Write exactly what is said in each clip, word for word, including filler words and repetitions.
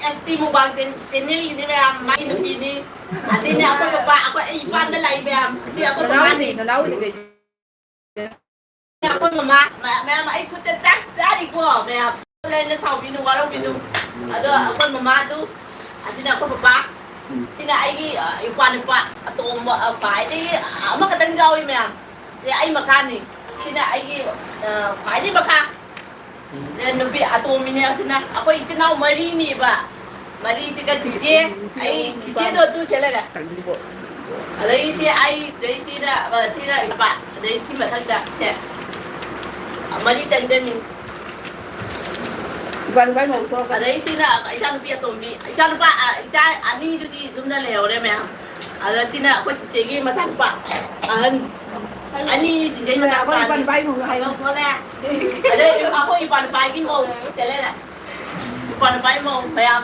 ꯑꯦꯁ T mukbang ꯆꯦꯟ-, ꯆꯦꯅꯦꯜꯒꯤꯅꯤ ꯃꯌꯥꯝ, ꯃꯥꯏ ꯅꯨꯄꯤꯅꯤ꯫ ꯑꯁꯤꯅꯤ ꯑꯩꯈꯣꯏ ꯄꯄꯥ, ꯑꯩꯈꯣꯏ, ꯑꯩ ꯏꯄꯥꯝꯗ ꯂꯥꯛꯏ ꯃꯌꯥꯝ꯫ ꯑꯁꯤ ꯑꯩꯈꯣꯏ ꯃꯃꯥꯅꯤ꯫ ꯅꯅꯥꯎꯅꯤ, ꯅꯅꯥꯎꯅꯤ ꯀꯩꯅꯣ꯫ ꯑꯩꯈꯣꯏ ꯃꯃꯥ, ꯃ-, ꯃꯌꯥꯝ ꯑꯩ ꯈꯨꯠꯇ ꯆꯥꯛ ꯆꯥꯔꯤꯀꯣ ꯃꯌꯥꯝ꯫ ꯂꯩꯅ ꯁꯥꯎꯕꯤꯅꯨ, ꯋꯥꯔꯧꯕꯤꯅꯨ꯫ ꯑꯗꯣ ꯑꯩꯈꯣꯏ ꯃꯃꯥꯗꯨ, ꯑꯁꯤꯅ ꯑꯩꯈꯣꯏ ꯄꯄꯥ, ꯁꯤꯅ ꯑꯩꯒꯤ, ꯑ, ꯏꯄ꯭ꯋꯥ ꯅꯨꯄꯥ ꯑꯇꯣꯝꯕ, ꯑ, ꯈ꯭ꯋꯥꯏꯗꯒꯤ ꯑꯃꯈꯛꯇꯪ ꯌꯥꯎꯏ ꯃꯌꯥꯝ꯫ ꯁꯤ ꯑꯩ ꯃꯈꯥꯅꯤ꯫ ꯁꯤꯅ ꯑꯩꯒꯤ, ꯑ, ꯈ꯭ꯋꯥꯏꯗꯒꯤ ꯃꯈꯥ꯫ ꯅꯨꯄꯤ ꯑꯇꯣꯝꯕꯤꯅꯦ ꯑꯁꯤꯅ꯫ ꯑꯩꯈꯣꯏ ꯏꯆꯤꯟ ꯏꯅꯥꯎ ꯃꯔꯤꯅꯦꯕ꯫ ꯃꯔꯤꯁꯤꯒ ꯆꯤꯆꯦ, ꯑꯩ ꯆꯤꯆꯦꯗꯣ ꯑꯗꯨ ꯁꯦ ꯂꯩꯔꯦ꯫ ꯑꯗꯩ ꯁꯤ ꯑꯩ, ꯑꯗꯩ ꯁꯤꯅ, ꯑ, ꯁꯤꯅ ꯏꯄꯥ, ꯑꯗꯩ ꯁꯤ ꯃꯊꯪꯗ ꯁꯦ꯫ ꯃꯔꯤ ꯇꯪꯗꯅꯤ꯫ ꯏꯄꯥ ꯅꯨꯄꯥ ꯃꯧ ꯊꯣꯛꯑꯒ꯫ ꯑꯗꯩ ꯁꯤꯅ ꯏꯆꯥꯅꯨꯄꯤ ꯑꯇꯣꯝꯕꯤ, ꯏꯆꯥꯅꯨꯄꯥ, ꯑ, ꯏꯆꯥ ꯑꯅꯤꯗꯨꯗꯤ ꯌꯨꯝꯗ ꯂꯩꯍꯧꯔꯦ ꯃꯌꯥꯝ꯫ ꯑꯗ ꯁꯤꯅ ꯑꯩꯈꯣꯏ ꯆꯤꯆꯦꯒꯤ ꯃꯆꯥꯅꯨꯄꯥ ꯑꯍꯟ꯫ ꯑꯅꯤ ꯆꯤꯆꯦꯒꯤ ꯃꯆꯥꯅꯨꯄꯥ ꯑꯅꯤ꯫ ꯑꯗꯩ ꯑꯩꯈꯣꯏ ꯏꯄꯥ ꯅꯨꯄꯥꯒꯤ ꯃꯧ ꯆꯦꯜꯂꯦ꯫ ꯏꯄꯥ ꯅꯨꯄꯥꯒꯤ ꯃꯧ ꯃꯌꯥꯝ꯫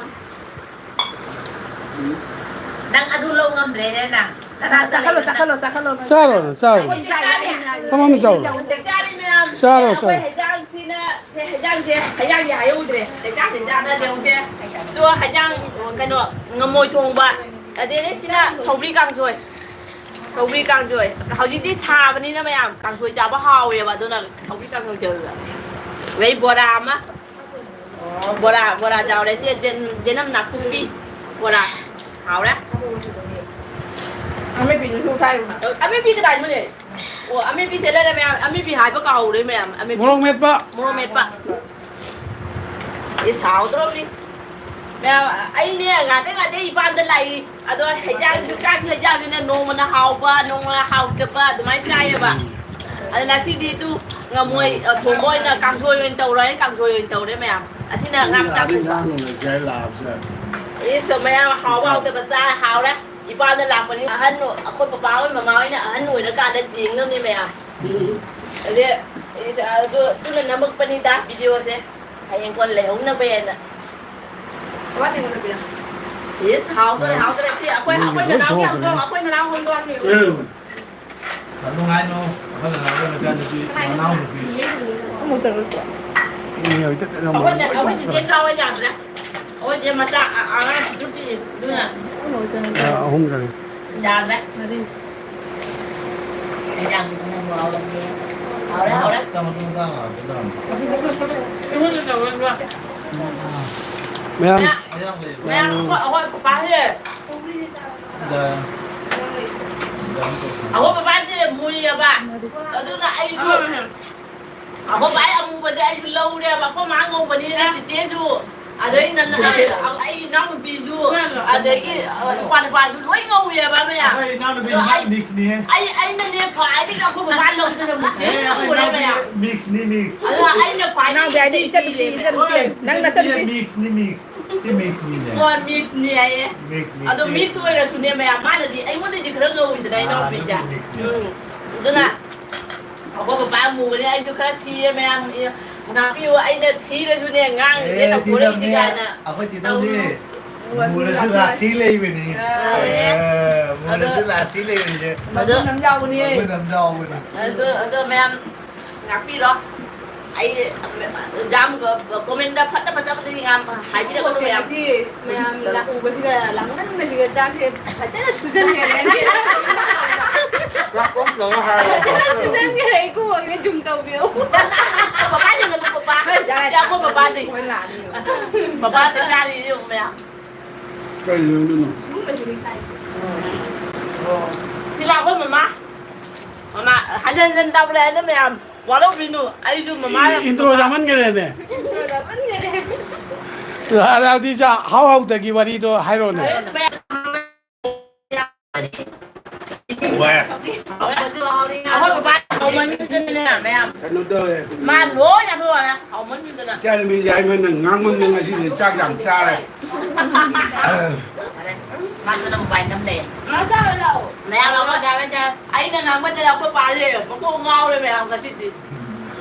ꯅꯪ ꯑꯗꯨ ꯂꯧ ꯉꯝꯗ꯭ꯔꯦꯅꯦ ꯅꯪ꯫ ꯅꯅꯥꯛꯇ ꯆꯥꯈꯠꯂꯣ, ꯂꯩꯕ ꯅꯪ꯫ ꯆꯥꯈꯠꯂꯣ, ꯆꯥꯈꯠꯂꯣ꯫ ꯆꯥꯔꯣ, ꯆꯥꯔꯣ꯫ ꯑꯩꯈꯣꯏ ꯆꯥꯛ ꯆꯥꯔꯤ꯫ ꯐꯝꯐꯝꯗ ꯆꯥꯔꯣ꯫ ꯆꯥꯛ ꯆꯥꯔꯤ ꯃꯌꯥꯝ꯫ ꯆꯥꯔꯣ, ꯑꯩꯈꯣꯏ ꯆꯥꯔꯣ꯫ ꯍꯦꯟꯖꯥꯡꯁꯤꯅ ꯁꯦ, ꯍꯦꯟꯖꯥꯡꯁꯦ, ꯍꯦꯟꯖꯥꯡꯁꯦ ꯍꯥꯏꯍꯧꯗ꯭ꯔꯦ꯫ ꯍꯦꯟꯖꯥꯡꯁꯦ ꯆꯥꯟꯅꯗꯦ ꯍꯧꯖꯤꯛ꯫ ꯑꯗꯣ ꯍꯦꯟꯖꯥꯡ, ꯀꯩꯅꯣ, ꯉꯃꯣꯏ ꯊꯣꯡꯕ꯫ ꯑꯗꯩꯗꯤ ꯁꯤꯅ ꯁꯧꯒ꯭ꯔꯤ ꯀꯥꯡꯁꯣꯏ꯫ ꯁꯧꯒ꯭ꯔꯤ ꯀꯥꯡꯁꯣꯏ꯫ ꯍꯧꯖꯤꯛꯇꯤ ꯁꯥꯕꯅꯤꯅ ꯃꯌꯥꯝ ꯀꯥꯡꯁꯣꯏ ꯆꯥꯕ ꯍꯥꯎꯋꯦꯕ, ꯑꯗꯨꯅ ꯁꯧꯒ꯭ꯔꯤ ꯀꯥꯡꯁꯣꯏ ꯇꯧꯔꯤꯕ꯫ ꯑꯗꯩ ꯕꯣꯔꯥ ꯑꯃ꯫ ꯑꯣ, ꯕꯣꯔꯥ, ꯕꯣꯔꯥ ꯆꯥꯎꯔꯦ꯫ ꯁꯤ ꯖꯦꯟ-, ꯖꯦꯅꯝ ꯅꯥꯀꯨꯞꯄꯤ ꯕꯣꯔꯥ꯫ ꯍꯥꯎꯔꯦ꯫ ꯑꯃꯦꯠꯄꯤꯗꯨꯁꯨ ꯊꯥꯏꯌꯨ꯫ ꯑꯃꯦꯠꯄꯤ ꯀꯗꯥꯏꯅꯣꯅꯦ? ꯑꯣ, ꯑꯃꯦꯠꯄꯤ ꯁꯦ ꯂꯩꯔꯦ ꯃꯌꯥꯝ꯫ ꯑꯃꯦꯠꯄꯤ ꯍꯥꯏꯕ ꯀꯥꯎꯔꯦ ꯃꯌꯥꯝ꯫ ꯑꯃꯦꯠꯄꯤ꯫ ꯃꯣꯔꯣꯛ ꯃꯦꯠꯄ꯫ ꯃꯣꯔꯣꯛ ꯃꯦꯠꯄ꯫ ꯏꯁ, ꯍꯥꯎꯗ꯭ꯔꯣꯝꯅꯤ꯫ ꯃꯌꯥꯝ, ꯑꯩꯅꯦ ꯉꯥꯛꯇꯪ ꯉꯥꯛꯇꯪ ꯏꯄꯥꯝꯗ ꯂꯥꯛꯏ꯫ ꯑꯗꯣ ꯍꯩꯖꯥꯡꯁꯨ, ꯆꯥꯛꯁꯨ ꯍꯩꯖꯥꯡꯁꯤꯅ ꯅꯣꯡꯃꯅ ꯍꯥꯎꯕ, ꯅꯣꯡꯃꯅ ꯍꯥꯎꯇꯕ ꯑꯗꯨꯃꯥꯏꯅ ꯆꯥꯏꯌꯦꯕ꯫ ꯑꯗꯣ ꯉꯁꯤꯗꯤ ꯑꯗꯨ ꯉꯝꯃꯣꯏ, ꯑ, ꯊꯣꯡꯕ ꯑꯣꯏꯅ ꯀꯥꯡꯁꯣꯏ ꯑꯣꯏꯅ ꯇꯧꯔꯣ ꯍꯥꯏꯅ ꯀꯥꯡꯁꯣꯏ ꯑꯣꯏꯅ ꯇꯧꯔꯦ ꯃꯌꯥꯝ꯫ ꯑꯁꯤꯅ ꯉꯥ ꯃꯆꯥ ꯊꯣꯡꯕ꯫ ꯏꯁ, ꯃꯌꯥꯝ ꯍꯥꯎꯕ ꯍꯥꯎꯇꯕ ꯆꯥ ꯍꯥꯎꯔꯦ꯫ ꯏꯄꯥꯝꯗ ꯂꯥꯛꯄꯅꯤ꯫ ꯑꯍꯟ, ꯑꯩꯈꯣꯏ ꯄꯄꯥ ꯍꯣꯏ ꯃꯃꯥ ꯍꯣꯏꯅ ꯑꯍꯟ ꯑꯣꯏꯔꯀꯥꯟꯗ ꯌꯦꯡꯅꯕꯅꯤ ꯃꯌꯥꯝ꯫ ꯑꯗꯩ, ꯏꯁ, ꯑꯗꯨ, ꯑꯗꯨꯅ ꯅꯝꯃꯛꯄꯅꯤꯗ video ꯁꯦ꯫ ꯍꯌꯦꯡ ꯀꯣꯟꯅ ꯂꯩꯍꯧꯅꯕꯅ꯫ ꯏꯁ, ꯍꯥꯎꯗꯣꯔꯦ, ꯍꯥꯎꯗꯣꯔꯦ꯫ ꯁꯤ ꯑꯩꯈꯣꯏ, ꯑꯩꯈꯣꯏ ꯅꯅꯥꯎꯒꯤ ꯍꯧꯗꯣꯡ, ꯑꯩꯈꯣꯏ ꯅꯅꯥꯎ ꯍꯧꯗꯣꯡꯅꯤ꯫ ꯎꯝ꯫ ꯀꯩꯅꯣ ꯍꯥꯏꯅꯣ? ꯑꯩꯈꯣꯏ ꯅꯅꯥꯎꯒꯤ ꯃꯆꯥꯅꯨꯄꯤ, ꯃꯅꯥꯎꯅꯨꯄꯤ꯫ ꯑꯃꯨꯛꯇꯪ ꯅꯠꯇ꯭ꯔꯣ? ꯑꯩꯈꯣꯏꯅ, ꯑꯩꯈꯣꯏ ꯆꯤꯆꯦ ꯆꯥꯎ ꯌꯥꯗ꯭ꯔꯦ꯫ ꯑꯩꯈꯣꯏ ꯆꯦ ꯃꯆꯥ ꯑ-, ꯑꯉꯥꯡ ꯄꯤꯛꯇ꯭ꯔꯨ ꯄꯤꯛꯏ, ꯑꯗꯨꯅ ꯑ, ꯑꯍꯨꯝ ꯆꯪꯉꯦ꯫ ꯌꯥꯗ꯭ꯔꯦ꯫ ꯃꯔꯤ꯫ ꯏꯟꯖꯥꯡꯁꯤꯕꯨ ꯅꯪꯕꯨ ꯍꯥꯎꯔꯝꯃꯦ꯫ ꯍꯥꯎꯔꯦ, ꯍꯥꯎꯔꯦ꯫ ꯃꯌꯥꯝ, ꯃꯌꯥꯝ, ꯃꯌꯥꯝ꯫ ꯑꯩꯈꯣꯏ, ꯑꯩꯈꯣꯏ ꯄꯄꯥꯁꯦ꯫ ꯑꯩꯈꯣꯏ ꯄꯄꯥꯁꯦ ꯃꯨꯏꯌꯦꯕ꯫ ꯑꯗꯨꯅ ꯑꯩꯁꯨ ꯑꯩꯈꯣꯏ ꯚꯥꯏ ꯑꯃꯨꯕꯁꯦ ꯑꯩꯁꯨ ꯂꯧꯔꯦꯕ, ꯑꯩꯈꯣꯏ ꯃꯥ ꯉꯧꯕꯅꯤꯅ ꯆꯤꯆꯦꯁꯨ, ꯑꯗꯩ ꯅꯪ, ꯑꯩꯒꯤ ꯏꯅꯥꯎꯅꯨꯄꯤꯁꯨ, ꯑꯗꯒꯤ, ꯑ, ꯅꯨꯄꯥ ꯅꯨꯄꯥꯁꯨ ꯂꯣꯏ ꯉꯧꯋꯦꯕ ꯃꯌꯥꯝ꯫ ꯑꯩꯈꯣꯏ ꯏꯅꯥꯎꯅꯨꯄꯤ ꯑꯗꯣ ꯑꯩ, ꯃꯤꯛꯁꯅꯤꯍꯦ꯫ ꯑꯩ, ꯑꯩꯅꯅꯦ ꯈ꯭ꯋꯥꯏꯗꯒꯤ ꯑꯩꯈꯣꯏ ꯕꯕꯥ ꯂꯧꯗꯅ ꯃꯨꯁꯤꯟ ꯑꯦ, ꯑꯩꯈꯣꯏ ꯃꯨꯔꯦ ꯏꯅꯥꯎꯅꯨꯄꯤ ꯃꯌꯥꯝ꯫ ꯃꯤꯛꯁꯅꯤ, ꯃꯤꯛꯁ꯫ ꯑꯗꯣ ꯑꯩꯅ ꯈ꯭ꯋꯥꯏꯗꯒꯤ ꯏꯅꯥꯎꯄꯤ ꯍꯥꯏꯗꯤ ꯏꯆꯟꯅꯨꯄꯤ, ꯏꯆꯟꯅꯨꯄꯤ꯫ ꯍꯣꯏ, ꯅꯪ ꯏꯆꯟꯅꯨꯄꯤ ꯅꯆꯟꯅꯨꯄꯤ꯫ ꯃꯤꯛꯁꯅꯤ, ꯃꯤꯛꯁ꯫ ꯁꯤ ꯃꯤꯛꯁꯅꯤꯅꯦ꯫ ꯍꯣꯏ, ꯃꯤꯛꯁꯅꯤ ꯍꯥꯏꯌꯦ꯫ ꯃꯤꯛꯁꯅꯤ, ꯑꯗꯣ ꯁꯤ ꯃꯤꯛꯁ ꯑꯣꯏꯔꯁꯨꯅꯦ ꯃꯌꯥꯝ, ꯃꯥꯅꯗꯤ ꯑꯩꯉꯣꯟꯗꯗꯤ ꯈꯔ ꯉꯧꯋꯤꯗꯅ ꯑꯥ, ꯏꯅꯥꯎꯅꯨꯄꯤꯁꯦ꯫ ꯑꯗꯨꯗꯤ ꯃꯤꯛꯁꯅꯤ꯫ ꯎꯝ꯫ ꯑꯗꯨꯅ ꯑꯩꯈꯣꯏ ꯕꯕꯥ ꯑꯃꯨꯕꯅꯦ, ꯑꯩꯁꯨ ꯈꯔ ꯊꯤꯌꯦ ꯃꯌꯥꯝ, ꯏ-, ꯉꯥꯛꯄꯤꯌꯨ, ꯑꯩꯅ ꯊꯤꯔꯁꯨꯅꯦ, ꯉꯥꯡꯉꯤꯁꯦ ꯑꯦ, ꯇꯧꯊꯣꯔꯛꯏꯁꯦ ꯊꯤꯗꯕꯅꯦ꯫ ꯀꯥꯏꯅ꯫ ꯑꯩꯈꯣꯏ ꯆꯦꯗꯧꯅꯦ꯫ ꯇꯧꯅꯨ꯫ ꯃꯨꯔꯁꯨ ꯔꯥꯁꯤ ꯂꯩꯕꯅꯤ꯫ ꯑꯥ, ꯂꯩꯌꯦ꯫ ꯑꯦ, ꯃꯨꯔꯁꯨ ꯑꯗꯣ ꯔꯥꯁꯤ ꯂꯩꯕꯅꯤꯁꯦ꯫ ꯃꯒꯨꯟ ꯑꯃ ꯌꯥꯎꯕꯅꯦ꯫ ꯃꯒꯨꯟ ꯑꯃ ꯌꯥꯎꯕꯅꯤ꯫ ꯑꯗꯣ, ꯑꯗꯣ ꯃꯌꯥꯝ ꯉꯥꯛꯄꯤꯔꯣ꯫ ꯑꯩ ꯌꯥꯝ ꯀꯣꯃꯦꯟꯗ ꯐꯠꯇ ꯐꯠꯇꯕꯗꯤ ꯌꯥꯝ ꯍꯥꯏꯕꯤꯔꯛꯀꯅꯨ ꯃꯌꯥꯝ꯫ ꯉꯁꯤ ꯃꯌꯥꯝ ꯂꯥꯛꯎꯕꯁꯤꯒ ꯂꯥꯡꯃꯟꯕꯁꯤꯒ ꯆꯥꯛꯁꯦ ꯐꯖꯅ ꯁꯨꯖꯟꯈ꯭ꯔꯦ꯫ ꯆꯥꯛ ꯀꯣꯝ ꯇꯧꯔ ꯍꯥꯏꯔꯣ꯫ ꯐꯖꯅ ꯁꯨꯖꯟꯈ꯭ꯔꯦ, ꯏꯀꯨꯕꯣꯛꯅ ꯖꯨꯝ ꯇꯧꯕꯤꯌꯨ꯫ ꯕꯕꯥ ꯌꯦꯡꯍꯜꯂꯨ, ꯕꯕꯥ꯫ ꯌꯥꯔꯦ, ꯌꯥꯔꯦ꯫ ꯌꯥꯔꯦ, ꯕꯕꯥ꯫ ꯍꯣꯏ, ꯂꯥꯛꯑꯅꯤ꯫ ꯕꯕꯥ ꯆꯥꯛ ꯆꯥꯔꯤ ꯌꯦꯡꯉꯨ ꯃꯌꯥꯝ꯫ ꯀꯔꯤ ꯌꯦꯡꯗꯣꯏꯅꯣ? ꯁꯤꯒꯨꯝꯕꯁꯤꯗꯤ ꯏꯀꯥꯏꯁꯦ꯫ ꯁꯤ ꯂꯥꯛꯑꯣ, ꯃꯃꯥ꯫ ꯃꯃꯥ, ꯍꯟꯖꯟ ꯍꯟꯖꯟ ꯇꯧꯔꯦ ꯍꯥꯏꯅ ꯃꯌꯥꯝ꯫ ꯋꯥꯔꯧꯕꯤꯅꯨ, ꯑꯩꯁꯨ ꯃꯃꯥ ꯏꯟꯇ꯭ꯔꯣ ꯌꯥꯝꯃꯟꯈ꯭ꯔꯦꯅꯦ꯫ ꯏꯟꯇ꯭ꯔꯣ ꯌꯥꯝꯃꯟꯈꯔꯦ꯫ ꯍꯔꯥꯎꯗꯤ ꯆꯥ-, ꯍꯥꯎ ꯍꯥꯎꯗꯒꯤ ꯋꯥꯔꯤꯗꯣ ꯍꯥꯏꯔꯣꯅꯦ꯫ ꯑꯩꯁꯨ ꯃꯌꯥꯝ ꯑꯩꯈꯣꯏ ꯕꯕꯥ ꯍꯥꯎꯃꯟꯈꯤꯗꯅꯅꯦ ꯃꯌꯥꯝ꯫ ꯀꯩꯅꯣ ꯇꯧꯋꯦ꯫ ꯃꯥ ꯂꯣꯏ ꯆꯥꯊꯣꯛꯑꯦ, ꯍꯥꯎꯃꯟꯈꯤꯗꯅ꯫ ꯏꯆꯥꯅꯨꯄꯤꯁꯦ ꯍꯥꯏꯃꯟꯅ ꯉꯥꯡꯃꯟꯗ ꯉꯁꯤꯁꯦ ꯆꯥꯛ ꯌꯥꯝ ꯆꯥꯔꯦ꯫ ꯃꯥꯁꯨ ꯅꯪ ꯄꯥꯏ ꯅꯝ ꯂꯩ꯫ ꯃꯌꯥꯝ ꯑꯃ ꯑꯩꯅ ꯉꯥꯡꯕꯗ ꯑꯩꯈꯣꯏ ꯄꯥꯁꯦ ꯃꯀꯣꯛ ꯉꯥꯎꯔꯦ ꯃꯌꯥꯝ ꯉꯁꯤꯗꯤ꯫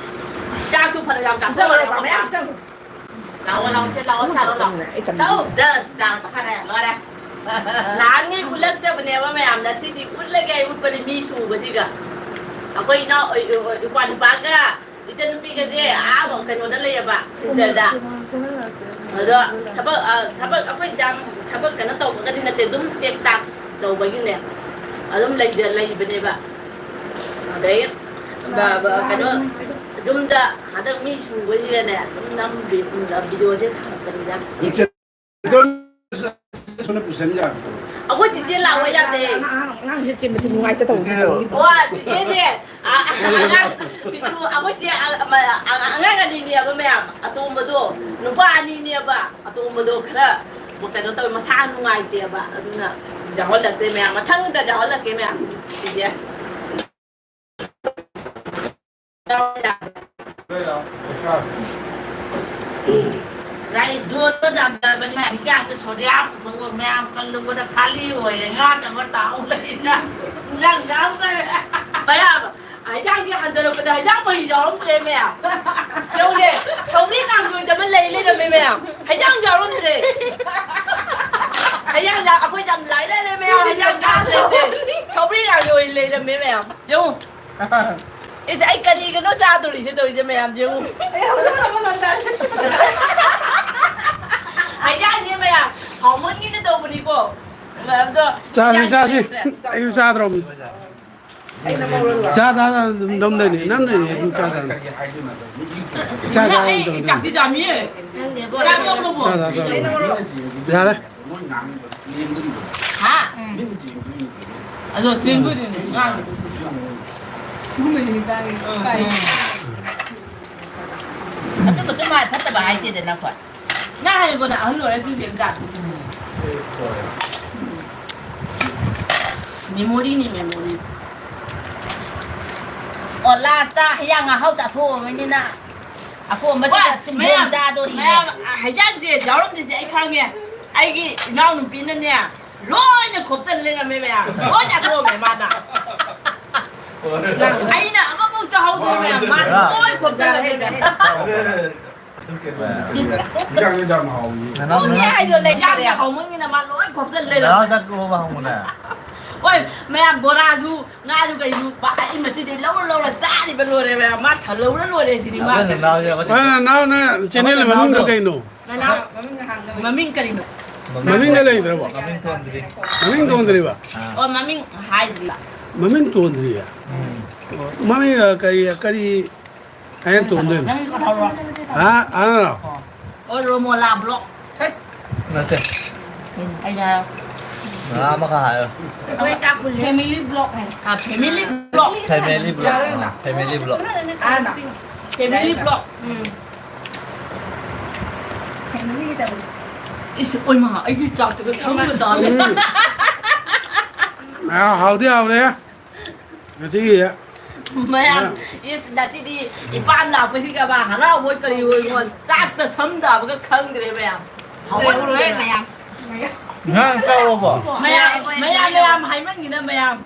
ꯆꯥꯛꯁꯨ ꯐꯅ ꯌꯥꯝ ꯆꯥꯊꯣꯛꯈ꯭ꯔꯦ ꯑꯩꯈꯣꯏ ꯄꯥ꯫ ꯂꯥꯛꯑꯣ, ꯂꯥꯛꯑꯣ, ꯁꯦ ꯂꯥꯛꯑꯣ, ꯆꯥꯔꯣ ꯂꯥꯛꯑꯣ꯫ ꯆꯥꯎ, ꯗꯁ ꯆꯥꯡ ꯇꯈꯥꯏꯔꯦ, ꯂꯣꯏꯔꯦ꯫ ꯅꯍꯥꯟꯉꯩ ꯎꯠꯂꯛꯇꯕꯅꯦꯕ ꯃꯌꯥꯝ, ꯉꯁꯤꯗꯤ ꯎꯠꯂꯒꯦ ꯑꯩ ꯎꯠꯄꯅꯤ ꯃꯤ ꯁꯨꯕꯁꯤꯒ꯫ ꯑꯩꯈꯣꯏ ꯏꯅꯥꯎ, ꯏꯄ꯭ꯋꯥ ꯅꯨꯄꯥꯒ ꯏꯆꯟꯅꯨꯄꯤꯒꯁꯦ ꯑꯥ ꯀꯩꯅꯣꯗ ꯂꯩꯌꯦꯕ, ꯁꯤꯜꯆꯔꯗ꯫ ꯑꯗꯣ ꯊꯕꯛ, ꯑ, ꯊꯕꯛ ꯑꯩꯈꯣꯏ ꯌꯥꯝ ꯊꯕꯛ ꯀꯩꯅꯣ ꯇꯧꯕꯒꯗꯤ ꯅꯠꯇꯦ, ꯑꯗꯨꯝ ꯇꯦꯛ ꯇꯥꯛ ꯇꯧꯕꯒꯤꯅꯦ, ꯑꯗꯨꯝ ꯂꯩꯖ-, ꯂꯩꯕꯅꯦꯕ꯫ ꯑꯗꯩ ꯕ-, ꯕ-, ꯀꯩꯅꯣ, ꯌꯨꯝꯗ ꯍꯟꯗꯛ ꯃꯤ ꯁꯨꯕꯁꯤꯗꯅꯦ, ꯑꯗꯨꯝ ꯅꯝꯕꯤ-, ꯚꯤꯗꯤꯑꯣꯁꯦ ꯊꯥꯒꯠꯄꯅꯤꯗ꯫ ꯁꯣꯝꯗ ꯄꯨꯁꯟ ꯌꯥꯕꯗꯣ꯫ ꯑꯩꯈꯣꯏ ꯆꯤꯆꯦ ꯂꯥꯛꯑꯣ ꯌꯥꯗꯦ꯫ ꯑꯉꯥꯡ-, ꯑꯉꯥꯡꯁꯦ ꯆꯦꯟꯕꯁꯦ ꯅꯨꯡꯉꯥꯏꯇ ꯇꯧꯕꯅꯦ꯫ ꯆꯤꯆꯦ꯫ ꯑꯣ, ꯆꯤꯆꯦꯅꯦ꯫ ꯑ, ꯑꯉꯥꯡ, ꯄꯤꯇ꯭ꯔꯨ, ꯑꯩꯈꯣꯏ ꯆꯦ, ꯑ, ꯑ, ꯑꯉꯥꯡ ꯑꯅꯤꯅꯦꯕ ꯃꯌꯥꯝ꯫ ꯑꯇꯣꯝꯕꯗꯣ, ꯅꯨꯄꯥ ꯑꯅꯤꯅꯦꯕ꯫ ꯑꯇꯣꯝꯕꯗꯣ ꯈꯔ ꯀꯩꯅꯣ ꯇꯧꯋꯦ, ꯃꯁꯥ ꯅꯨꯡꯉꯥꯏꯇꯦꯕ꯫ ꯑꯗꯨꯅ ꯌꯥꯎꯍꯜꯂꯛꯇ꯭ꯔꯦ ꯃꯌꯥꯝ꯫ ꯃꯊꯪꯗ ꯌꯥꯎꯍꯜꯂꯛꯀꯦ ꯃꯌꯥꯝ꯫ ꯆꯤꯆꯦ꯫ ꯂꯥꯏ ꯗꯣꯟꯗꯣ ꯌꯥꯝꯗꯕꯅꯤꯅ ꯍꯤꯟꯖꯥꯡꯗꯣ ꯁꯣꯗꯤꯌꯥ ꯃꯌꯥꯝ ꯀꯜꯂꯨꯕꯗ ꯈꯥꯂꯤ ꯑꯣꯏꯔꯦ꯫ ꯉꯥ ꯇꯪꯒ ꯇꯥꯎ ꯂꯩꯅ ꯍꯤꯟꯖꯥꯡ ꯌꯥꯎꯗꯔꯦ꯫ ꯃꯌꯥꯝ, ꯍꯤꯟꯖꯥꯡꯗꯤ ꯍꯟꯊꯔꯛꯄꯗ ꯍꯤꯟꯖꯥꯡ ꯃꯍꯤ ꯌꯥꯎꯔꯝꯗ꯭ꯔꯦ ꯃꯌꯥꯝ꯫ ꯌꯧꯔꯦ꯫ ꯁꯧꯒ꯭ꯔꯤ ꯀꯥꯡꯁꯣꯏꯗ ꯑꯃ ꯂꯩ ꯂꯩꯔꯝꯃꯦ ꯃꯌꯥꯝ꯫ ꯍꯤꯟꯖꯥꯡ ꯌꯥꯎꯔꯝꯗ꯭ꯔꯦ꯫ ꯍꯤꯟꯖꯥꯡ ꯌꯥ-, ꯑꯩꯈꯣꯏ ꯌꯥꯝ ꯂꯥꯏꯔꯔꯦ ꯃꯌꯥꯝ꯫ ꯍꯤꯟꯖꯥꯡ ꯆꯥꯗ꯭ꯔꯦ꯫ ꯁꯧꯒ꯭ꯔꯤ ꯀꯥꯡꯁꯣꯏ ꯂꯩꯔꯝꯃꯦ ꯃꯌꯥꯝ꯫ ꯌꯦꯡꯉꯨ꯫ ꯏꯁ, ꯑꯩ ꯀꯔꯤꯒꯅꯣ ꯆꯥꯗꯣꯔꯤꯁꯦ ꯇꯧꯔꯤꯁꯦ ꯃꯌꯥꯝ ꯌꯦꯡꯉꯨ꯫ ꯑꯩ ꯍꯧꯖꯤꯛ ꯍꯧꯒꯠꯂꯝꯗꯥꯏ꯫ ꯍꯥꯏꯖꯥꯏꯅꯦ ꯃꯌꯥꯝ, ꯍꯥꯎꯃꯟꯒꯤꯅ ꯇꯧꯕꯅꯤꯀꯣ꯫ ꯑꯗꯣ ꯆꯥꯁꯤ, ꯌꯥꯝ ꯆꯥꯁꯤ꯫ ꯂꯩꯇ꯭ꯔꯦ꯫ ꯑꯩꯁꯨ ꯆꯥꯗ꯭ꯔꯣꯝꯅꯤ꯫ ꯑꯩꯅ ꯃꯧꯔꯣꯏ꯫ ꯆꯥ, ꯆꯥ, ꯆꯥ, ꯑꯗꯨꯝ ꯅꯝꯗꯣꯏꯅꯤ꯫ ꯅꯝꯗꯣꯏꯅꯤ, ꯑꯗꯨꯝ ꯆꯥ, ꯆꯥ꯫ ꯆꯥ, ꯆꯥ, ꯑꯗꯨꯝ ꯑꯩ ꯇꯧꯗꯣꯏꯅꯤ꯫ ꯆꯥꯛꯇꯤ ꯆꯥꯃꯤꯌꯦ꯫ ꯆꯥ, ꯆꯥ, ꯇꯧꯔꯣ꯫ ꯌꯥꯔꯦ꯫ ꯍꯥ? ꯑꯗꯣ ꯆꯦꯟꯕꯨꯗꯤꯅꯦ ꯉꯥꯡꯉꯤꯗꯨꯗꯤ꯫ ꯁꯤꯒꯨꯝꯕꯁꯦ ꯍꯤꯗꯥꯛꯅꯤ꯫ ꯎꯝ, ꯎꯝ꯫ ꯑꯗꯨꯕꯨꯗꯤ ꯃꯥ ꯐꯠꯇꯕ ꯍꯥꯏꯗꯦꯗꯅꯀꯣ꯫ ꯅꯪ ꯍꯥꯏꯕꯅ ꯑꯍꯜ ꯑꯣꯏꯔꯁꯨ ꯌꯦꯡ ꯇꯥ꯫ ꯃꯦꯃꯣꯔꯤꯅꯤ, ꯃꯦꯃꯣꯔꯤ꯫ ꯑꯣ, ꯂꯥꯁꯇ ꯍꯤꯌꯥꯡ ꯉꯥꯍꯥꯎ ꯆꯥꯊꯣꯛꯑꯕꯅꯤꯅ ꯑꯄꯣꯝꯕꯁꯤꯗ ꯍꯣꯏ, ꯇꯨꯝꯊꯣꯡ ꯃꯌꯥꯝ, ꯆꯥꯗꯣꯔꯤꯅꯦ꯫ ꯃꯌꯥꯝ, ꯍꯩꯖꯥꯡꯁꯦ ꯌꯥꯎꯔꯝꯗ꯭ꯔꯤꯁꯦ ꯑꯩ ꯈꯪꯉꯦ꯫ ꯑꯩꯒꯤ ꯏꯅꯥꯎꯅꯨꯄꯤꯅꯅꯦ, ꯂꯣꯏꯅ ꯈꯣꯝꯖꯤꯜ ꯂꯩꯔꯝꯃꯦ ꯃꯌꯥꯝ꯫ ꯂꯣꯏ ꯆꯥꯊꯣꯛꯑꯝꯃꯦ ꯃꯥꯅ꯫ ꯑꯩꯅ ꯑꯃꯐꯥꯎ ꯆꯥꯍꯧꯗ꯭ꯔꯦ ꯃꯌꯥꯝ꯫ ꯃꯥꯅ ꯂꯣꯏ ꯈꯣꯝꯖꯤꯜꯂꯝꯃꯦ ꯃꯌꯥꯝ꯫ ꯍꯤꯟꯖꯥꯡꯗꯣ ꯌꯥꯝ ꯍꯥꯎꯕꯅꯤ꯫ ꯅꯅꯥꯎ, ꯈꯪꯗꯦ ꯅꯅꯥꯎ, ꯍꯥꯏꯗꯣ ꯂꯩꯖꯥꯠꯅꯤ ꯍꯥꯎꯃꯟꯒꯤꯅ ꯃꯥ ꯂꯣꯏ ꯈꯣꯝꯖꯤꯜ ꯂꯩꯔꯝꯃꯦ꯫ ꯅꯅꯥꯎ ꯆꯠꯈ꯭ꯔꯣꯕ ꯍꯪꯉꯨꯅꯦ꯫ ꯍꯣꯏ, ꯃꯌꯥꯝ ꯕꯣꯔꯥꯁꯨ, ꯉꯥꯁꯨ ꯀꯩꯁꯨ ꯄꯥꯛ ꯑꯩ ꯃꯆꯤꯗꯩ ꯂꯧꯔ ꯂꯧꯔ ꯆꯥꯔꯤꯕ ꯂꯣꯏꯔꯦ ꯃꯌꯥꯝ꯫ ꯃꯥ ꯊꯜꯍꯧꯔ ꯂꯣꯏꯔꯦ ꯁꯤꯅꯤ ꯃꯥ꯫ ꯑꯩꯈꯣꯏ ꯅꯅꯥꯎꯁꯦ ꯑꯩꯈꯣꯏ ꯍꯣꯏ, ꯅꯅꯥꯎꯅ ꯆꯦꯅꯦꯜ ꯑꯩꯈꯣꯏ ꯃꯃꯤꯡꯗꯣ ꯅꯅꯥꯎꯗꯣ꯫ ꯀꯩꯅꯣ? ꯃꯃꯤꯡ ꯀꯔꯤꯅꯣ? ꯃꯃꯤꯡꯒ ꯂꯩꯗ꯭ꯔꯕꯣ? ꯃꯃꯤꯡ ꯊꯣꯟꯗ꯭ꯔꯤ꯫ ꯃꯃꯤꯡ ꯊꯣꯟꯗ꯭ꯔꯤꯕ? ꯑꯥ꯫ ꯑꯣ, ꯃꯃꯤꯡ ꯍꯥꯏꯗ꯭ꯔꯤꯕ꯫ ꯃꯃꯤꯡ ꯊꯣꯟꯗ꯭ꯔꯤꯌꯦ? ꯎꯝ꯫ ꯑꯣ, ꯃꯃꯤꯡ, ꯑ, ꯀꯔꯤ, ꯀꯔꯤ ꯍꯥꯏꯅ ꯊꯣꯟꯗꯣꯏꯅꯣ? ꯅꯪꯒꯤ ꯀꯧꯔꯣ꯫ ꯍꯥ? ꯑꯥ? ꯑꯣ, ꯔꯣꯃꯣꯂꯥ ꯕ꯭ꯂꯣꯛ꯫ ꯅꯠꯇꯦ꯫ ꯑꯩꯅ ꯍꯥꯏꯔꯣ꯫ ꯉꯥ ꯑꯃꯈꯛ ꯍꯥꯏꯌꯣ꯫ ꯑꯩꯈꯣꯏ ꯆꯥꯛ ꯄꯨꯜꯂꯦ꯫ ꯐꯦꯃꯤꯂꯤ ꯕ꯭ꯂꯣꯛ ꯍꯥꯏ꯫ ꯑꯥ, ꯐꯦꯃꯤꯂꯤ ꯕ꯭ꯂꯣꯛ꯫ Family block. ꯑꯥ, ꯐꯦꯃꯤꯂꯤ ꯕ꯭ꯂꯣꯛ꯫ ꯑꯥ, ꯐꯦꯃꯤꯂꯤ ꯕ꯭ꯂꯣꯛ꯫ ꯎꯝ꯫ ꯏꯁ, ꯑꯣꯏꯃꯥ, ꯑꯩꯒꯤ ꯆꯥꯛꯇꯨꯒ ꯁꯝꯒ ꯇꯥꯜꯂꯦ꯫ ꯎꯝ꯫ ꯑꯥ, ꯍꯥꯎꯗꯤ ꯍꯥꯎꯔꯦ꯫ ꯉꯁꯤꯒꯤ ꯃꯌꯥꯝ, ꯏꯁ, ꯉꯁꯤꯗꯤ ꯏꯄꯥꯝ ꯂꯥꯛꯄꯁꯤꯒ ꯃꯥ ꯍꯔꯥꯎꯕꯣꯏ ꯀꯔꯤ ꯑꯣꯏ ꯉꯣ, ꯆꯥꯛꯇ ꯁꯝ ꯇꯥꯕꯒ ꯈꯪꯗ꯭ꯔꯦ ꯃꯌꯥꯝ꯫ ꯍꯥꯎꯃꯟꯈꯤꯗꯅ꯫ ꯂꯩꯍꯧꯔꯣꯏ ꯃꯌꯥꯝ꯫ ꯉꯥ ꯆꯥꯎꯔꯕꯣ? ꯃꯌꯥꯝ, ꯃꯌꯥꯝ, ꯃꯌꯥꯝ ꯍꯥꯏꯃꯟꯈꯤꯗꯅ ꯃꯌꯥꯝ꯫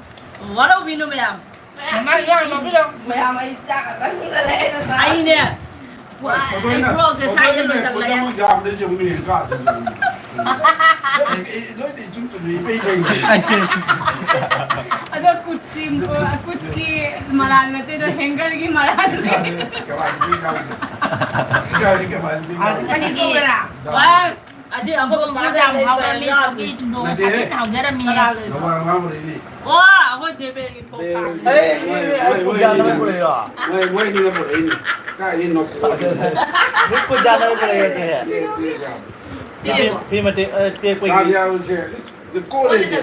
ꯋꯥꯔꯧꯕꯤꯅꯨ ꯃꯌꯥꯝ꯫ ꯃꯌꯥꯝ, ꯃꯌꯥꯝ ꯂꯧꯕꯤꯔꯣ꯫ ꯃꯌꯥꯝ, ꯑꯩ ꯆꯥꯛ ꯈꯛꯇꯪ ꯂꯩꯔꯦ꯫ ꯑꯩꯅꯦ, ꯑꯩ ꯕ꯭ꯂꯣꯛꯁꯦ ꯁ꯭ꯋꯥꯏꯗ ꯂꯣꯏꯁꯜꯂꯒꯦ꯫ ꯑꯗꯣ ꯀꯨꯠꯁꯤ, ꯀꯨꯠꯀꯤ ꯃꯔꯥꯜ ꯅꯠꯇꯦ, ꯑꯗꯣ ꯍꯦꯡꯒꯔꯒꯤ ꯃꯔꯥꯜꯅꯦ꯫ ꯀꯃꯥꯏꯅ ꯇꯧꯗꯣꯏꯅꯣ? ꯀꯃꯥꯏꯅ ꯇꯧꯗꯣꯏꯅꯣ? ꯍꯧꯖꯤꯛ ꯀꯔꯤ ꯇꯧꯗꯣꯏꯔꯥ? ꯋꯥ, ꯑꯁꯤ ꯑꯩꯈꯣꯏ ꯆꯨꯝꯊꯣꯡꯁꯨ ꯄꯥꯗ ꯌꯥꯝ ꯂꯩꯕ ꯍꯥꯎꯔꯝꯃꯤ, ꯌꯥꯎꯔꯤ꯫ ꯁꯧꯒ꯭ꯔꯤ ꯆꯨꯝꯊꯣꯡ ꯅꯠꯇꯦ꯫ ꯐꯖꯅ ꯍꯥꯎꯖꯔꯝꯃꯤ꯫ ꯀꯅꯥ ꯂꯩꯕ? ꯅꯋꯥ ꯑꯉꯥꯡ ꯂꯩꯅꯤ꯫ ꯑꯣ, ꯑꯩꯈꯣꯏ ꯗꯦꯕꯦꯒꯤ ꯊꯣꯛ ꯑꯦ, ꯇꯥꯕꯅꯤ꯫ ꯑꯦ, ꯑꯦ, ꯑꯦ, ꯑꯩ ꯄꯨꯖꯥꯅ ꯄꯨꯔꯛꯏꯔꯣ? ꯃꯣꯏ, ꯃꯣꯏ ꯑꯅꯤꯅ ꯄꯨꯔꯛꯏꯅꯤ꯫ ꯀꯥꯏꯗꯩ ꯅꯣꯛꯄ ꯋꯥꯔꯤꯅꯣ? ꯃꯤ ꯄꯨꯖꯥꯅ ꯄꯨꯔꯛꯑꯦ꯫ ꯇꯦꯛ, ꯇꯦꯛ, ꯌꯥꯝ꯫ ꯐꯤ, ꯐꯤ ꯃꯇꯦꯛ, ꯑ, ꯇꯦꯛꯄꯒꯤ꯫ ꯀꯥꯗꯤ ꯌꯥꯎꯔꯤꯁꯦ꯫ ꯀꯣꯠꯂꯤꯁꯦ꯫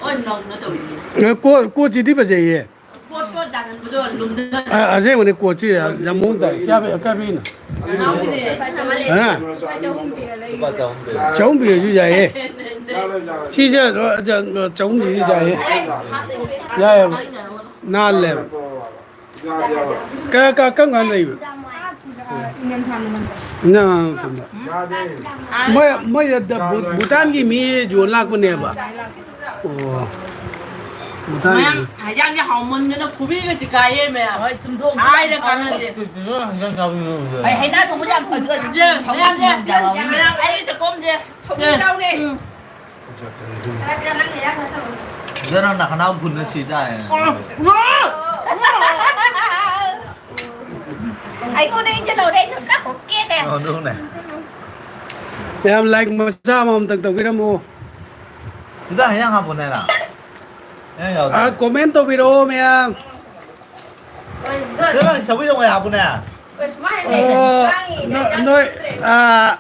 ꯑꯣ, ꯅꯧꯅ ꯇꯧꯔꯤꯅꯦ꯫ ꯑꯦ, ꯀꯣꯠ, ꯀꯣꯠꯁꯤꯗꯤ ꯐꯖꯩꯌꯦ꯫ ꯄꯣꯠꯇꯣ ꯗꯥꯅꯟꯕꯗꯣ ꯂꯨꯝꯗꯅ꯫ ꯑ-, ꯑꯁꯦꯡꯕꯅꯤ ꯀꯣꯠꯁꯤ ꯌꯥꯝ ꯃꯑꯣꯡ ꯇꯥꯏ꯫ ꯀꯌꯥ ꯄꯤ-, ꯀꯌꯥ ꯄꯤꯅꯣ? ꯅꯅꯥꯎꯒꯤꯅꯦ꯫ ꯍꯥ? ꯂꯨꯄꯥ ꯆꯍꯨꯝ ꯄꯤꯔ ꯂꯩ꯫ ꯂꯨꯄꯥ ꯆꯍꯨꯝ ꯄꯤꯔ꯫ ꯆꯍꯨꯝ ꯄꯤꯔꯁꯨ ꯌꯥꯏꯌꯦ꯫ ꯁꯤꯁꯦ, ꯑ, ꯑ, ꯆꯍꯨꯝ ꯄꯤꯔꯁꯨ ꯌꯥꯏꯌꯦ꯫ ꯌꯥꯏꯌꯦꯕ꯫ ꯅꯥꯜꯂꯦꯕ꯫ ꯀ-, ꯀ-, ꯀꯔꯝ ꯀꯥꯟꯗ ꯂꯩꯕ? ꯏꯟꯗꯤꯌꯥꯟ ꯊꯥ ꯃꯃꯜꯗ꯫ ꯏꯟꯗꯤꯌꯥꯟ ꯊꯥ ꯃꯇꯝꯗ꯫ ꯃꯣꯏ, ꯃꯣꯏ ꯚꯨ-, ꯚꯨꯇꯥꯟꯒꯤ ꯃꯤ ꯌꯣꯟ ꯂꯥꯛꯄꯅꯦꯕ꯫ ꯑꯣ꯫ ꯃꯌꯥꯝ, ꯍꯤꯟꯖꯥꯡꯁꯦ ꯍꯥꯎꯃꯟꯗꯅ ꯈꯨꯕꯤꯒꯁꯦ ꯀꯥꯏꯌꯦ ꯃꯌꯥꯝ꯫ ꯍꯣꯏ, ꯆꯨꯝꯊꯣꯛ꯫ ꯍꯥꯏꯔ ꯀꯥꯟꯅꯗꯦ꯫ ꯍꯣꯏ, ꯍꯩꯅꯥ ꯊꯣꯡꯕꯁꯦ ꯌꯥꯝ ꯐꯖꯅ ꯏꯆꯦ, ꯃꯌꯥꯝꯁꯦ, ꯃꯌꯥꯝ, ꯑꯩ ꯆꯥꯛꯈꯨꯝꯁꯦ꯫ ꯁꯧꯒ꯭ꯔꯤ ꯌꯥꯎꯔꯦ꯫ ꯎꯝ꯫ ꯈꯔ, ꯈꯔ ꯅꯪꯅ ꯌꯥꯝ ꯆꯥꯁꯜꯂꯣ꯫ ꯐꯖꯅ ꯅꯈꯅꯥꯎ ꯐꯨꯟꯅ ꯁꯤ ꯇꯥꯔꯦ꯫ ꯑꯩꯉꯣꯟꯗ ꯏꯟꯖꯜꯍꯧꯔꯦ, ꯑꯩꯁꯨ ꯑꯝꯇ ꯍꯨꯛꯀꯦꯅꯦ꯫ ꯑꯣ, ꯑꯗꯨꯅꯦ꯫ ꯃꯌꯥꯝ like ꯃꯆꯥ ꯑꯃꯃꯝꯇꯪ ꯇꯧꯕꯤꯔꯝꯃꯨ꯫ ꯁꯤꯗ ꯍꯌꯥꯡ ꯍꯥꯞꯄꯣꯅꯦ ꯅꯪ꯫ ꯍꯌꯥꯡ ꯌꯥꯎꯗꯦ꯫ ꯑꯥ, comment ꯇꯧꯕꯤꯔꯛꯑꯣ ꯃꯌꯥꯝ꯫ ꯁꯤꯗ ꯅꯪ ꯁꯧꯒ꯭ꯔꯤ ꯊꯣꯡꯕ ꯍꯥꯞꯄꯣꯅꯦ꯫ ꯑꯣ, ꯅꯣ-, ꯅꯣꯏ, ꯑꯥ,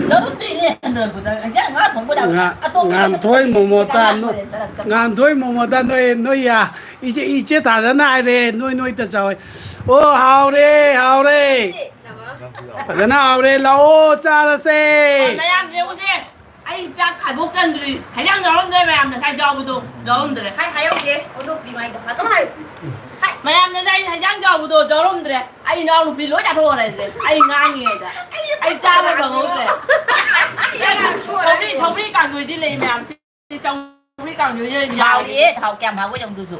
ꯂꯧꯔꯝꯗ꯭ꯔꯤꯅꯦ, ꯍꯟꯗꯛꯄꯗ꯫ ꯍꯤꯟꯖꯥꯡ ꯉꯥ ꯊꯣꯡꯕꯗ ꯉꯥ-, ꯑꯇꯣꯞꯄ ꯉꯥꯟꯊꯣꯏ ꯃꯣꯃꯣ ꯆꯥ ꯆꯥ-, ꯂꯥꯛꯄꯅꯦ, ꯆꯔꯛꯇ꯫ ꯉꯥꯟꯊꯣꯏ ꯃꯣꯃꯣꯗ ꯅꯣꯏ, ꯅꯣꯏ ꯌꯥ-, ꯏꯆꯦ, ꯏꯆꯦ ꯊꯥꯖꯅ ꯍꯥꯏꯔꯦ, ꯅꯣꯏ, ꯅꯣꯏꯇ ꯆꯥꯎ ꯍꯥꯏ꯫ ꯑꯣ, ꯍꯥꯎꯔꯦ, ꯍꯥꯎꯔꯦ꯫ ꯐꯖꯅ ꯍꯥꯎꯔꯦ, ꯂꯥꯛꯑꯣ, ꯆꯥꯔꯁꯦ꯫ ꯃꯌꯥꯝ ꯌꯦꯡꯉꯨꯁꯦ, ꯑꯩ ꯆꯥꯛ ꯈꯥꯏꯕꯣꯛ ꯆꯟꯗ꯭ꯔꯤ꯫ ꯍꯩꯖꯥꯡ ꯌꯥꯎꯔꯝꯗ꯭ꯔꯦ, ꯃꯌꯥꯝ ꯉꯁꯥꯏ ꯌꯥꯎꯕꯗꯣ ꯌꯥꯎꯔꯝꯗ꯭ꯔꯦ꯫ ꯍꯥꯏ, ꯍꯥꯏꯍꯧꯗꯦ, ꯍꯧꯗꯣꯛꯇ꯭ꯔꯤ ꯃꯥꯏꯗꯣ꯫ ꯑꯗꯨꯝ ꯍꯥꯏ꯫ ꯍꯥꯏ꯫ ꯃꯌꯥꯝ ꯉꯁꯥꯏ ꯍꯩꯖꯥꯡ ꯌꯥꯎꯕꯗꯣ ꯌꯥꯎꯔꯝꯗ꯭ꯔꯦ꯫ ꯑꯩ ꯏꯅꯥꯎꯅꯨꯄꯤ ꯂꯣꯏ ꯆꯥꯊꯣꯛꯈ꯭ꯔꯦ ꯁꯦ꯫ ꯑꯩ ꯉꯥꯡꯉꯤꯉꯩꯗ꯫ ꯑꯩ ꯆꯥꯕ ꯐꯪꯍꯧꯗ꯭ꯔꯦ꯫ ꯁꯧꯒ꯭ꯔꯤ, ꯁꯧꯒ꯭ꯔꯤ ꯀꯥꯡꯁꯣꯏꯗꯤ ꯂꯩ ꯃꯌꯥꯝꯁꯦ꯫ ꯆꯧꯔꯤ ꯀꯥꯡꯁꯣꯏꯁꯦ ꯍꯥꯎꯔꯤꯌꯦ, ꯌꯥꯎꯔꯤꯌꯦ꯫ ꯍꯥꯎ-, ꯀꯌꯥꯝ ꯍꯥꯎꯒꯦ ꯌꯦꯡꯉꯨ ꯑꯗꯨꯁꯨ꯫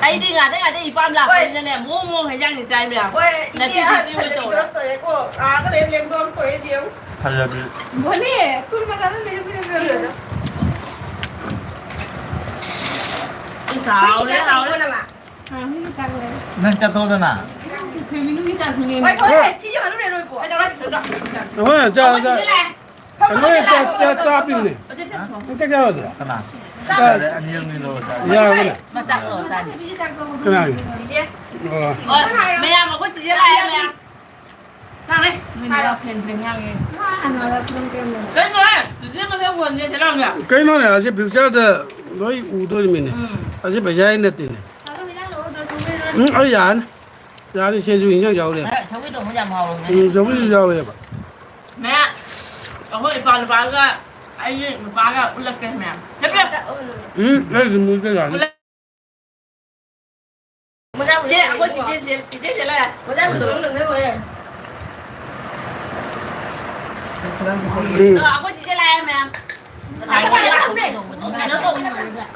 ꯑꯩꯗꯤ ꯉꯥꯗꯩ ꯉꯥꯗꯩ ꯏꯄꯥꯝ ꯂꯥꯛꯄꯅꯤꯅꯅꯦ, ꯍꯣꯏ꯫ ꯃꯑꯣꯡ ꯃꯑꯣꯡ ꯍꯩꯖꯥꯡꯁꯦ ꯆꯥꯏ ꯃꯌꯥꯝ꯫ ꯍꯣꯏ, ꯏꯆꯦ ꯉꯁꯤꯗꯤ ꯑꯍꯟ ꯁꯤ ꯑꯣꯏ ꯐꯖꯕꯤ ꯇꯧꯔꯦ꯫ ꯊꯣꯛꯂꯛꯇꯣꯔꯦꯀꯣ꯫ ꯑꯥꯗ ꯂꯩ ꯂꯦꯡꯗꯣꯔꯛꯇꯣꯔꯦ ꯑꯩꯗꯤ ꯌꯦꯡꯉꯨ꯫ ꯐꯖꯕꯤ꯫ ꯃꯣꯅꯦ, ꯁ꯭ꯀꯨꯜ ꯃꯆꯥꯗ ꯂꯩꯔꯝꯃꯤꯅꯦ ꯐꯖꯕꯤ꯫ ꯏꯁ, ꯍꯥꯎꯔꯦ, ꯍꯥꯎꯔꯦ꯫ ꯆꯥꯅꯤꯡꯉꯤꯀꯣ ꯅꯃ? ꯑꯥ, ꯍꯨꯏꯒꯤ ꯆꯥꯛ ꯂꯩꯔꯦ꯫ ꯅꯪ ꯆꯠꯊꯣꯛꯑꯣꯗꯅ꯫ ꯊꯣꯏꯕꯤ ꯅꯨꯡꯒꯤ ꯆꯥꯛ ꯂꯩꯔꯦ꯫ ꯍꯣꯏ, ꯊꯣꯏ, ꯁꯤꯁꯦ ꯍꯜꯂꯨꯔꯦ, ꯂꯣꯏꯀꯣ꯫ ꯍꯣꯏ, ꯆꯥ, ꯆꯥ꯫ ꯀꯩꯅꯣ, ꯆꯥ, ꯆꯥ, ꯆꯥ ꯄꯤꯌꯨꯅꯦ꯫ ꯅꯪ ꯆꯥꯛ ꯆꯥꯔꯣꯏꯗ꯭ꯔꯣ? ꯀꯅꯥ? ꯆꯥ-, ꯆꯥꯔꯦ, ꯑꯅꯤ ꯑꯅꯤ ꯂꯧꯔ ꯆꯥꯔꯦ꯫ ꯌꯥꯔꯕꯅꯦ? ꯃꯆꯥꯛ ꯂꯧꯔ ꯆꯥꯅꯤ꯫ ꯀꯅꯥꯒꯤ? ꯏꯆꯦ꯫ ꯑꯣ꯫ ꯍꯣꯏ, ꯃꯌꯥꯝ ꯑꯩꯈꯣꯏ ꯆꯤꯆꯦ ꯂꯥꯛꯑꯦ, ꯃꯌꯥꯝ꯫ ꯂꯥꯛꯑꯦ꯫ ꯃꯤꯅ ꯐꯦꯟ ꯐꯦꯟ ꯉꯥꯡꯉꯦ꯫ ꯀꯩꯅꯣꯍꯦ? ꯆꯤꯆꯦ ꯃꯁꯛ ꯎꯍꯟꯒꯦ, ꯁꯤ ꯂꯥꯎꯅꯦ꯫ ꯀꯩꯅꯣꯅꯦ, ꯑꯁꯤ picture ꯗ ꯂꯣꯏ ꯎꯗꯣꯔꯤꯃꯤꯅꯦ꯫ ꯎꯝ꯫ ꯑꯁꯤ ꯄꯩꯁꯥ ꯑꯩ ꯅꯠꯇꯦꯅꯦ꯫ ꯎꯝ, ꯑꯩ ꯌꯥꯔꯅꯤ꯫ ꯌꯥꯔꯦ, ꯁꯤꯁꯨ ꯏꯟꯖꯥꯡ ꯌꯥꯎꯔꯦ꯫ ꯑꯦ, ꯁꯧꯒ꯭ꯔꯤ ꯊꯣꯡꯕ ꯌꯥꯝ ꯍꯥꯎꯔꯝꯒꯅꯤ꯫ ꯎꯝ, ꯁꯧꯒ꯭ꯔꯤꯁꯨ ꯌꯥꯎꯔꯦꯕ꯫ ꯃꯌꯥ, ꯑꯩꯈꯣꯏ ꯏꯄꯥ ꯅꯨꯄꯥꯒ ꯑꯩꯒꯤ ꯅꯨꯄꯥꯒ ꯎꯠꯂꯛꯀꯦ ꯃꯌꯥꯝ꯫ ꯂꯦꯞꯄꯤꯌꯨ꯫ ꯎꯝ, ꯑꯩ ꯑꯗꯨꯝ ꯎꯠꯄ ꯌꯥꯅꯤ꯫ ꯎꯠꯂꯛ-, ꯆꯦ, ꯑꯩꯈꯣꯏ ꯆꯤꯆꯦ, ꯆꯤꯆꯦ, ꯆꯤꯆꯦ ꯂꯥꯛꯑꯦ꯫ ꯎꯝ꯫ ꯑ, ꯑꯩꯈꯣꯏ ꯆꯤꯆꯦ ꯂꯥꯛꯑꯦ ꯃꯌꯥꯝ꯫ ꯉꯁꯥꯏꯒꯤ ꯀꯩꯅꯣ ꯇꯧꯕꯗꯣ꯫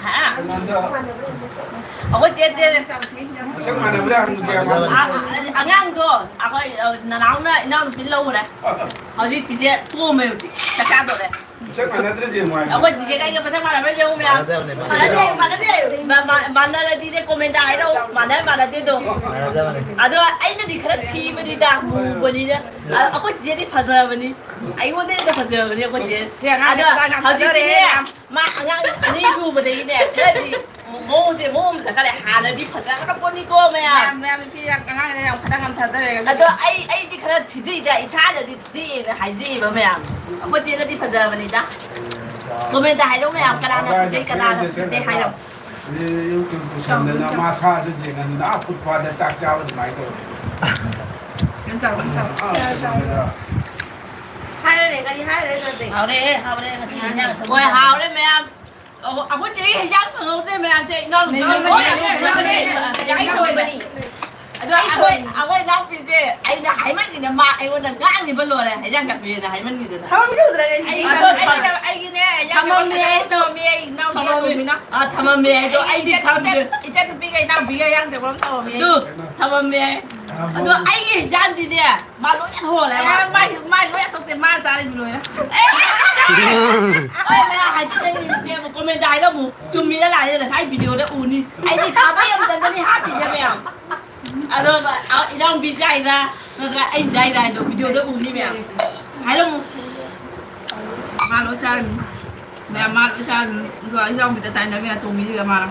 ꯍꯥ? ꯑꯩꯈꯣꯏ ꯆꯦ, ꯆꯦ꯫ ꯑ-, ꯑꯉꯥꯡꯗꯣ ꯑꯩꯈꯣꯏ, ꯑ, ꯅꯅꯥꯎꯅ ꯏꯅꯥꯎꯅꯨꯄꯤ ꯂꯧꯔꯦ꯫ ꯍꯧꯖꯤꯛ ꯆꯤꯆꯦ ꯀꯣꯝꯃꯦ ꯍꯧꯖꯤꯛ꯫ ꯆꯥꯛ ꯆꯥꯗꯣꯔꯦ꯫ ꯃꯁꯛ ꯃꯥꯟꯅꯗ꯭ꯔꯤꯁꯦ ꯌꯦꯡꯉꯣ ꯍꯥꯏꯕ꯫ ꯑꯩꯈꯣꯏ ꯆꯤꯆꯦ ꯀꯩꯒ ꯃꯁꯛ ꯃꯥꯟꯅꯕ꯭ꯔꯥ ꯌꯦꯡꯉꯨ ꯃꯌꯥꯝ꯫ ꯃꯥꯟꯅꯗꯕꯅꯦ, ꯃꯥꯟꯅꯗꯦ꯫ ꯃꯥꯟꯅꯗꯦ, ꯃꯥꯟꯅꯗꯦ꯫ ꯃꯥ-, ꯃꯥ-, ꯃꯥꯟꯅꯔꯗꯤꯅꯦ comment ꯇ ꯍꯥꯏꯔꯛꯑꯣ꯫ ꯃꯥꯟꯅ ꯃꯥꯟꯅꯗꯦꯗꯣ꯫ ꯃꯥꯟꯅꯗꯕꯅꯦ꯫ ꯑꯗꯣ ꯑꯩꯅꯗꯤ ꯈꯔ ꯊꯤꯕꯅꯤꯗ, ꯃꯨꯕꯅꯤꯅ꯫ ꯑ, ꯑꯩꯈꯣꯏ ꯆꯤꯆꯦꯗꯤ ꯐꯖꯕꯅꯤ꯫ ꯑꯩꯉꯣꯟꯗ ꯍꯦꯟꯅ ꯐꯖꯕꯅꯤ ꯑꯩꯈꯣꯏ ꯆꯤꯆꯦ꯫ ꯁꯤ ꯑꯉꯥꯡꯁꯦ ꯑꯗꯣ ꯈꯗꯥꯡ ꯌꯥꯝ ꯍꯧꯖꯤꯛꯇꯤꯅꯦ, ꯊꯥꯗꯔꯦꯅꯦ ꯃꯌꯥꯝ꯫ ꯃꯥ ꯑꯉꯥꯡ ꯑꯅꯤ ꯁꯨꯕꯗꯒꯤꯅꯦ, ꯈꯔꯗꯤ ꯃꯑꯣꯡꯁꯦ ꯃꯑꯣꯡ ꯑꯃ ꯆꯠꯈꯠꯂꯦ꯫ ꯍꯥꯟꯅꯗꯤ ꯐꯖꯈ꯭ꯔ ꯄꯣꯠꯅꯤꯀꯣ ꯃꯌꯥꯝ꯫ ꯃꯌꯥꯝ, ꯃꯌꯥꯝ, ꯁꯤ ꯌꯥꯝ ꯑꯉꯥꯡꯁꯦ ꯌꯥꯝ ꯈꯗꯥꯡ ꯌꯥꯝ ꯊꯥꯗꯔꯦ ꯉꯁꯤꯗꯤ꯫ ꯑꯗꯣ ꯑꯩ, ꯑꯩꯗꯤ ꯈꯔ ꯊꯤꯖꯩꯗ, ꯏꯁꯥꯅꯗꯤ ꯊꯤꯖꯩꯅ ꯍꯥꯏꯖꯩꯕ ꯃꯌꯥꯝ꯫ ꯑꯩꯈꯣꯏ ꯆꯦꯅꯗꯤ ꯐꯖꯕꯅꯤꯗ꯫ Comment ꯇ ꯍꯥꯏꯔꯣ ꯃꯌꯥꯝ, ꯀꯅꯥꯅ ꯐꯖꯩ, ꯀꯅꯥꯅ ꯐꯖꯗꯦ ꯍꯥꯏꯔꯣ꯫ ꯌꯨꯝ ꯄꯨꯁꯟꯗꯅ ꯃꯥ ꯁꯥꯁꯨ ꯌꯦꯡꯍꯟꯗꯅ ꯑꯥ ꯐꯨꯠ ꯐꯥꯗ ꯆꯥꯛ ꯆꯥꯕ ꯑꯗꯨꯃꯥꯏꯅ ꯇꯧꯋꯦ꯫ ꯌꯥꯝ ꯆꯥꯎ, ꯌꯥꯝ ꯆꯥꯎ꯫ ꯑꯥ, ꯀꯩꯅꯣꯗ꯫ ꯍꯥꯎꯔꯦ, ꯀꯔꯤ ꯍꯥꯏꯔꯦ ꯑꯗꯨꯗꯤ? ꯍꯥꯎꯔꯦ, ꯍꯥꯎꯔꯦ, ꯉꯁꯤ ꯏꯟꯖꯥꯡ ꯑꯊꯨꯝꯕ꯫ ꯍꯣꯏ, ꯍꯥꯎꯔꯦ ꯃꯌꯥꯝ꯫ ꯑꯣ, ꯑꯩꯈꯣꯏ ꯆꯦꯒꯤ ꯍꯤꯟꯖꯥꯡ ꯐꯪꯍꯧꯗ꯭ꯔꯦ ꯃꯌꯥꯝꯁꯦ, ꯏꯅꯥꯎ ꯅꯨꯄꯥ ꯂꯣꯏ ꯂꯣꯏ ꯂꯣꯏ ꯂꯣꯏ ꯂꯣꯏ꯫ ꯑꯗꯣ ꯑꯩꯈꯣꯏ, ꯑꯩꯈꯣꯏ ꯏꯅꯥꯎꯄꯤꯁꯦ ꯑꯩꯅ ꯍꯥꯏꯃꯟꯈꯤꯗꯅ ꯃꯥ ꯑꯩꯉꯣꯟꯗ ꯉꯥꯡꯉꯤꯕ ꯂꯣꯏꯔꯦ, ꯍꯤꯟꯖꯥꯡ ꯅꯥꯄꯤꯅ ꯍꯥꯏꯃꯟꯈꯤꯗꯅ꯫ ꯊꯕꯛ ꯇꯧꯗ꯭ꯔꯦ ꯑꯩ꯫ ꯑꯗꯣ ꯑꯩ, ꯑꯩꯒꯤꯅꯦ, ꯊꯝꯃꯝꯃꯦ꯫ ꯇꯧꯔꯝꯃꯤ, ꯑꯩ ꯏꯅꯥꯎꯄꯤꯒ ꯊꯝꯃꯝꯃꯦ꯫ ꯇꯧꯃꯤꯟꯅ꯫ ꯑꯥ, ꯊꯝꯃꯝꯃꯦ꯫ ꯑꯗꯣ ꯑꯩꯗꯤ ꯏꯆꯟ-, ꯈꯪꯗꯦ꯫ ꯏꯆꯟ-, ꯏꯆꯟꯅꯨꯄꯤꯒ ꯏꯅꯥꯎꯄꯤꯒ ꯍꯤꯟꯖꯥꯡ ꯇꯧꯕ ꯑꯃ ꯇꯧꯔꯝꯃꯤ꯫ ꯑꯗꯨ ꯊꯝꯃꯝꯃꯦ꯫ ꯑꯗꯣ ꯑꯩꯒꯤ ꯍꯤꯟꯖꯥꯡꯗꯤꯅꯦ, ꯃꯥ ꯂꯣꯏ ꯍꯣꯜꯂꯦ, ꯃꯥ꯫ ꯑꯦ, ꯃꯥꯏ, ꯃꯥꯏ ꯂꯣꯏ ꯇꯧꯗꯦ, ꯃꯥ ꯆꯥꯔꯤꯕ ꯂꯣꯏꯔꯦ꯫ ꯑꯦ! ꯍꯣꯏ, ꯃꯌꯥꯝ ꯍꯥꯏꯗꯤ ꯅꯪꯒꯤ ꯏꯆꯦꯕꯨ comment ꯍꯥꯏꯔꯝꯃꯨ꯫ ꯆꯨꯝꯃꯤꯔ ꯂꯥꯜꯂꯤꯔ ꯉꯁꯥꯏ video ꯗ ꯎꯅꯤ꯫ ꯑꯩꯗꯤ ꯈꯥꯕꯩ ꯑꯃꯇꯪꯗꯅꯤ ꯍꯥꯞꯄꯤꯁꯦ ꯃꯌꯥꯝ꯫ ꯑꯗꯣ, ꯑ, ꯏꯅꯥꯎꯄꯤ ꯆꯥꯏꯔ, ꯅꯠꯇ꯭ꯔꯒ ꯑꯩꯅ ꯆꯥꯏꯔ ꯍꯥꯏꯗꯣ video ꯗ ꯎꯅꯤ ꯃꯌꯥꯝ꯫ ꯍꯥꯏꯔꯝꯃꯨ꯫ ꯃꯥ ꯂꯣꯏ ꯆꯥꯔꯅꯤ꯫ ꯃꯌꯥꯝ ꯃꯥ ꯂꯣꯏ ꯆꯥꯔꯅꯤ꯫ ꯑꯗꯣ ꯏꯅꯥꯎꯄꯤꯗ ꯇꯥꯏꯅꯕ ꯌꯥ ꯇꯣꯝꯕꯤꯁꯤꯒ ꯃꯥꯅ꯫